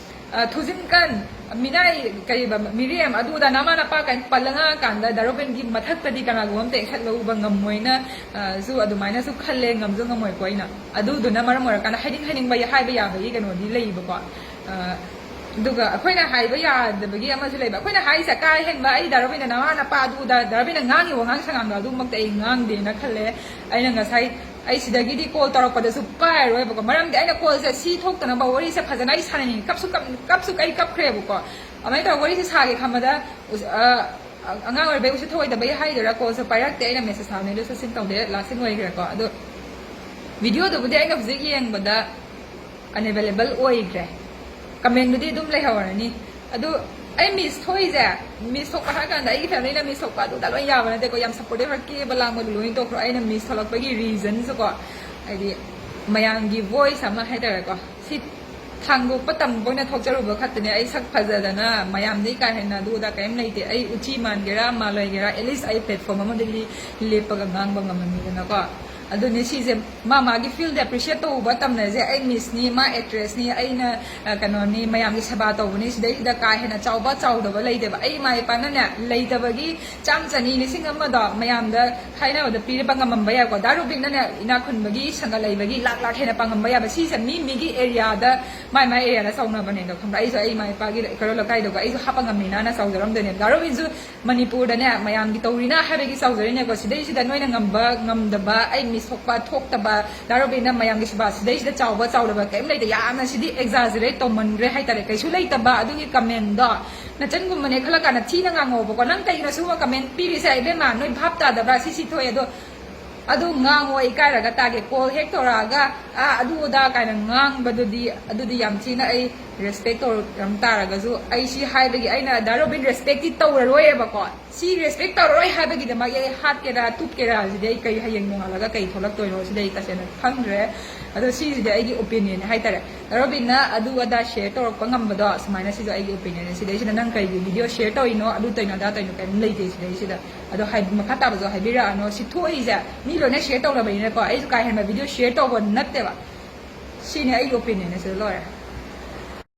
ꯑ, ꯊꯨꯖꯤꯟꯀꯟ, ꯃꯤꯅꯥꯏ, ꯀꯔꯤꯕ, ꯃꯤꯔꯦꯝ, ꯑꯗꯨꯗ ꯅꯃꯥ ꯅꯄꯥ ꯀꯥꯏꯅ ꯄꯜꯂ ꯉꯥꯡꯉꯀꯥꯟꯗ ꯗꯥ ꯔꯣꯕꯤꯟꯒꯤ ꯃꯊꯛꯇꯗꯤ ꯀꯅꯥꯒꯨꯝꯕ ꯑꯝꯇ ꯍꯦꯛ ꯁꯛꯂꯧꯕ ꯉꯝꯃꯣꯏꯅ, ꯑ, ꯁꯨ ꯑꯗꯨꯃꯥꯏꯅꯁꯨ ꯈꯜꯂꯦ, ꯉꯝꯁꯨ ꯉꯝꯃꯣꯏꯀꯣ ꯑꯩꯅ꯫ ꯑꯗꯨꯗꯨꯅ ꯃꯔꯝ ꯑꯣꯏꯔꯀꯥꯟꯗ ꯍꯥꯏꯅꯤꯡ ꯍꯥꯏꯅꯤꯡꯕ ꯍꯥꯏꯕ ꯌꯥꯕꯒꯤ ꯀꯩꯅꯣꯗꯤ ꯂꯩꯌꯦꯕꯀꯣ꯫ ꯑ, ꯑꯗꯨꯒ ꯑꯩꯈꯣꯏꯅ ꯍꯥꯏꯕ ꯌꯥꯗꯕꯒꯤ ꯑꯃꯁꯨ ꯂꯩꯕ꯫ ꯑꯩꯈꯣꯏꯅ ꯍꯥꯏꯔꯤꯁꯦ ꯀꯥ ꯍꯦꯟꯕ, ꯑꯩ ꯗꯥ ꯔꯣꯕꯤꯟꯅ ꯅꯋꯥ ꯅꯄꯥ ꯑꯗꯨꯗ ꯗꯥ ꯔꯣꯕꯤꯟꯅ ꯉꯥꯡꯉꯤ ꯋꯥꯉꯥꯡ ꯁꯉꯥꯡꯗꯣ ꯑꯗꯨꯃꯛꯇ ꯑꯩ ꯉꯥꯡꯗꯦꯅ ꯈꯜꯂꯦ꯫ ꯑꯩꯅ ꯉꯁꯥꯏ ꯑꯩ ꯁꯤꯗꯒꯤꯗꯤ ꯀꯣꯜ ꯇꯧꯔꯛꯄꯗꯁꯨ ꯄꯥꯏꯔꯣꯏꯕꯀꯣ, ꯃꯔꯝꯗꯤ ꯑꯩꯅ ꯀꯣꯜꯁꯦ ꯁꯤ ꯊꯣꯛꯇꯅꯕ ꯋꯥꯔꯤꯁꯦ ꯐꯖꯅ ꯑꯩ ꯁꯥꯟꯅꯅꯤꯡꯉꯤ꯫ ꯀꯞꯁꯨ ꯀꯞ-, ꯀꯞꯁꯨ ꯑꯩ ꯀꯞꯈ꯭ꯔꯦꯕꯀꯣ꯫ ꯑꯗꯨꯃꯥꯏꯅ ꯇꯧꯔꯒ ꯋꯥꯔꯤꯁꯦ ꯁꯥꯒꯦ ꯈꯟꯕꯗ, ꯑ, ꯑꯉꯥꯡ ꯑꯣꯏꯔꯤꯕꯩ ꯎꯁꯤꯠ ꯊꯑꯣꯏꯗꯕꯩ ꯍꯥꯏꯗꯣꯏꯔꯥ, ꯀꯣꯜꯁꯨ ꯄꯥꯏꯔꯛꯇꯦ꯫ ꯑꯩꯅ ꯃꯦꯁꯦꯖ ꯊꯥꯕꯅꯦ, ꯑꯗꯨꯁꯨ ꯁꯤꯟ ꯇꯧꯗꯦ, ꯂꯥꯁ ꯁꯤꯟ ꯑꯣꯏꯈ꯭ꯔꯦꯀꯣ꯫ ꯑꯗꯣ ꯚꯤꯗꯤꯑꯣꯗꯨꯕꯨꯗꯤ ꯑꯩꯅ ꯍꯧꯖꯤꯛ ꯌꯦꯡꯕꯗ unavailable ꯑꯣꯏꯈ꯭ꯔꯦ꯫ ꯀꯃꯦꯟꯕꯨꯗꯤ ꯑꯗꯨꯝ ꯂꯩꯍꯧꯔꯅꯤ꯫ ꯑꯗꯨ ꯑꯩ ꯃꯤꯁ ꯊꯣꯛꯏꯁꯦ, ꯃꯤꯁ ꯊꯣꯛꯄ ꯍꯥꯏꯔ ꯀꯥꯟꯗ ꯑꯩꯒꯤ ꯐꯦꯃꯤꯂꯤꯅ ꯃꯤꯁ ꯊꯣꯛꯄ ꯑꯗꯨꯗ ꯂꯣꯏ ꯌꯥꯕ ꯅꯠꯇꯦꯀꯣ꯫ ꯌꯥꯝ ꯁꯞꯄꯣꯔꯇꯤꯞ ꯑꯣꯏ, ꯀꯦꯕ ꯂꯥꯡꯕꯗꯨ ꯂꯣꯏ ꯇꯣꯛꯈ꯭ꯔꯣ꯫ ꯑꯩꯅ ꯃꯤꯁ ꯊꯣꯛꯂꯛꯄꯒꯤ ꯔꯤꯖꯟꯁꯨꯀꯣ, ꯍꯥꯏꯗꯤ ꯃꯌꯥꯝꯒꯤ ꯚꯣꯏꯁ ꯑꯃ ꯍꯥꯏꯇꯥꯔꯦꯀꯣ, ꯁꯤ ꯊꯥꯡꯗꯣꯛꯄ ꯇꯝꯕ ꯑꯣꯏꯅ ꯊꯣꯛꯆꯔꯨꯕ ꯈꯛꯇꯅꯦ꯫ ꯑꯩ ꯁꯛ ꯐꯖꯗꯅ ꯃꯌꯥꯝꯗꯒꯤ ꯀꯥ ꯍꯦꯟꯅ ꯑꯗꯨ ꯑꯗꯥ ꯀꯔꯤꯝ ꯂꯩꯇꯦ꯫ ꯑꯩ ꯎꯆꯤ ꯃꯥꯟꯒꯦꯔꯥ ꯃꯥꯜꯂꯣꯏꯒꯦꯔꯥ, ꯑꯦꯠꯂꯤꯁ ꯑꯩ ꯄ꯭ꯂꯦꯠꯐꯣꯝ ꯑꯃꯗꯗꯤ ꯂꯦꯞꯄꯒ ꯉꯥꯡꯕ ꯉꯝꯃꯅꯤꯗꯅꯀꯣ꯫ ꯑꯗꯨꯅꯦ ꯁꯤꯁꯦ, ꯃꯥ ꯃꯥꯒꯤ ꯐꯤꯜꯗ ꯑꯦꯄ꯭ꯔꯤꯁꯤꯌꯦꯠ ꯇꯧꯕ ꯇꯝꯅꯁꯦ꯫ ꯑꯩ ꯃꯤꯁꯅꯤ, ꯃꯥ ꯑꯦꯛꯇ꯭ꯔꯦꯁꯅꯤ, ꯑꯩꯅ, ꯑ, ꯀꯩꯅꯣꯅꯤ, ꯃꯌꯥꯝꯒꯤ ꯁꯦꯕꯥ ꯇꯧꯕꯅꯤ꯫ ꯁꯤꯗꯩꯁꯤꯗ ꯀꯥ ꯍꯦꯟꯅ ꯆꯥꯎꯕ ꯆꯥꯎꯗꯕ ꯂꯩꯇꯦꯕ꯫ ꯑꯩ ꯏꯃꯥ ꯏꯄꯥꯅꯅꯦ, ꯂꯩꯇꯕꯒꯤ ꯆꯥꯝ ꯆꯅꯤ ꯂꯤꯁꯤꯡ ꯑꯃꯗꯣ ꯃꯌꯥꯝꯗ ꯈꯥꯏꯅꯕꯗ ꯄꯤꯔꯕ ꯉꯝꯃꯝꯕ ꯌꯥꯏꯀꯣ꯫ ꯗꯥ ꯔꯣꯕꯤꯟꯅꯅꯦ, ꯏꯅꯥꯛ ꯈꯨꯟꯕꯒꯤ ꯁꯪꯒ ꯂꯩꯕꯒꯤ ꯂꯥꯛ ꯂꯥꯛ ꯍꯦꯟꯅ ꯄꯥꯡꯉꯝꯕ ꯌꯥꯕ꯫ ꯁꯤꯁꯦ ꯃꯤ ꯃꯤꯒꯤ ꯑꯦꯔꯤꯌꯥꯗ ꯃꯥꯏ ꯃꯥꯏ ꯑꯦꯔꯤꯌꯥꯗ ꯆꯥꯎꯅꯕꯅꯦ ꯑꯗꯣ, ꯈꯪꯕ꯭ꯔꯥ? ꯑꯩꯁꯨ ꯑꯩ ꯏꯃꯥ ꯏꯄꯥꯒꯤ ꯀꯩꯔꯣꯜ ꯂꯩꯀꯥꯏꯗꯀꯣ, ꯑꯩꯁꯨ ꯍꯥꯞꯄ ꯉꯝꯃꯤꯅꯥꯅ ꯆꯥꯎꯖꯔꯝꯗꯣꯏꯅꯦ꯫ ꯗꯥ ꯔꯣꯕꯤꯟꯁꯨ ꯃꯅꯤꯄꯨꯔꯗꯅꯦ, ꯃꯌꯥꯝꯒꯤ ꯇꯧꯔꯤꯅ ꯍꯥꯏꯕꯒꯤ ꯆꯥꯎꯖꯔꯤꯅꯦꯀꯣ꯫ ꯁꯤꯗꯩꯁꯤꯗ ꯅꯣꯏꯅ ꯉꯝꯕ ꯉꯝꯗꯕ, ꯑꯩ ꯃꯤꯁ ꯊꯣꯛꯄ ꯊꯣꯛꯇꯕ, ꯗꯥ ꯔꯣꯕꯤꯟꯅ ꯃꯌꯥꯝꯒꯤ ꯁꯦꯕꯥ, ꯁꯤꯗꯩꯁꯤꯗ ꯆꯥꯎꯕ ꯆꯥꯎꯗꯕ ꯀꯔꯤꯝ ꯂꯩꯇꯦ꯫ ꯌꯥꯝꯅ ꯁꯤꯗꯤ ꯑꯦꯛꯖꯥꯖꯔꯦꯠ ꯇꯧꯃꯟꯈ꯭ꯔꯦ ꯍꯥꯏꯇꯥꯔꯦ꯫ ꯀꯩꯁꯨ ꯂꯩꯇꯕ ꯑꯗꯨꯒꯤ ꯀꯃꯦꯟꯗꯣ ꯅꯆꯟꯒꯨꯝꯕꯅꯦ ꯈꯜꯂ ꯀꯥꯟꯗ ꯊꯤꯅ ꯉꯥꯡꯉꯣꯕꯀꯣ꯫ ꯅꯪ ꯀꯩꯒꯤꯅꯣ ꯁꯤꯒꯨꯝꯕ ꯀꯃꯦꯟ ꯄꯤꯔꯤꯁꯦ? ꯏꯕꯦꯝꯃ, ꯅꯣꯏ ꯚꯥꯞ ꯇꯥꯗꯕ꯭ꯔꯥ? ꯁꯤ ꯁꯤ ꯊꯣꯛꯑꯦ ꯑꯗꯣ, ꯑꯗꯨ ꯉꯥꯡꯉꯣ, ꯏꯀꯥꯏꯔꯒ ꯇꯥꯒꯦ꯫ ꯀꯣꯜ ꯍꯦꯛ ꯇꯧꯔꯛꯑꯒ, "ꯑꯥ, ꯑꯗꯨ ꯑꯗꯥ" ꯀꯥꯏꯅ ꯉꯥꯡꯕꯗꯨꯗꯤ, ꯑꯗꯨꯗꯤ ꯌꯥꯝ ꯊꯤꯅ ꯑꯩ ꯔꯦꯁꯄꯦꯛ ꯇꯧꯔꯝ ꯇꯥꯔꯒꯁꯨ, ꯑꯩ ꯁꯤ ꯍꯥꯏꯕꯒꯤ ꯑꯩꯅ ꯗꯥ ꯔꯣꯕꯤꯟ ꯔꯦꯁꯄꯦꯛꯇꯤ ꯇꯧꯔꯔꯣꯏꯌꯦꯕꯀꯣ꯫ ꯁꯤ ꯔꯦꯁꯄꯦꯛ ꯇꯧꯔꯔꯣꯏ ꯍꯥꯏꯕꯒꯤꯗꯃꯛ ꯑꯩ ꯍꯥꯠꯀꯦꯔꯥ ꯇꯨꯞꯀꯦꯔꯥ, ꯁꯤꯗꯤ ꯑꯩ ꯀꯩ, ꯍꯌꯦꯡ ꯅꯣꯡꯉꯥꯜꯂꯒ ꯀꯩ ꯊꯣꯛꯂꯛꯇꯣꯏꯅꯣ, ꯁꯤꯗꯤ ꯑꯩ ꯇꯁꯦꯡꯅ ꯈꯪꯗ꯭ꯔꯦ꯫ ꯑꯗꯣ ꯁꯤꯁꯤꯗꯤ ꯑꯩꯒꯤ ꯑꯣꯄꯤꯅꯤꯌꯟ ꯍꯥꯏꯇꯥꯔꯦ꯫ ꯗꯥ ꯔꯣꯕꯤꯟꯅ ꯑꯗꯨ ꯑꯗꯥ ꯁꯤꯌꯔ ꯇꯧꯔꯛꯄ ꯉꯝꯕꯗꯣ, ꯁꯨꯃꯥꯏꯅ, ꯁꯤꯁꯨ ꯑꯩꯒꯤ ꯑꯣꯄꯤꯅꯤꯌꯟꯅꯦ꯫ ꯁꯤꯗꯩꯁꯤꯗ ꯅꯪ ꯀꯩꯒꯤ ꯚꯤꯗꯤꯑꯣ ꯁꯤꯌꯔ ꯇꯧꯔꯤꯅꯣ, ꯑꯗꯨ ꯇꯧꯔꯤꯅꯣ, ꯑꯗꯥ ꯇꯧꯔꯤꯅꯣ, ꯀꯔꯤꯝ ꯂꯩꯇꯦ ꯁꯤꯗꯩꯁꯤꯗ꯫ ꯑꯗꯣ ꯍꯥꯏ-, ꯃꯈꯥ ꯇꯥꯕꯁꯨ ꯍꯥꯏꯕꯤꯔꯛꯑꯅꯣ꯫ ꯁꯤ ꯊꯣꯛꯏꯁꯦ ꯃꯤ ꯂꯣꯏꯅ ꯁꯤꯌꯔ ꯇꯧꯅꯕꯅꯤꯅꯀꯣ, ꯑꯩꯁꯨ ꯀꯥ ꯍꯦꯟꯕ ꯚꯤꯗꯤꯑꯣ ꯁꯤꯌꯔ ꯇꯧꯕ ꯅꯠꯇꯦꯕ꯫ ꯁꯤꯅꯤ ꯑꯩꯒꯤ ꯑꯣꯄꯤꯅꯤꯌꯟꯅꯦ, ꯁꯤꯗ ꯂꯣꯏꯔꯦ꯫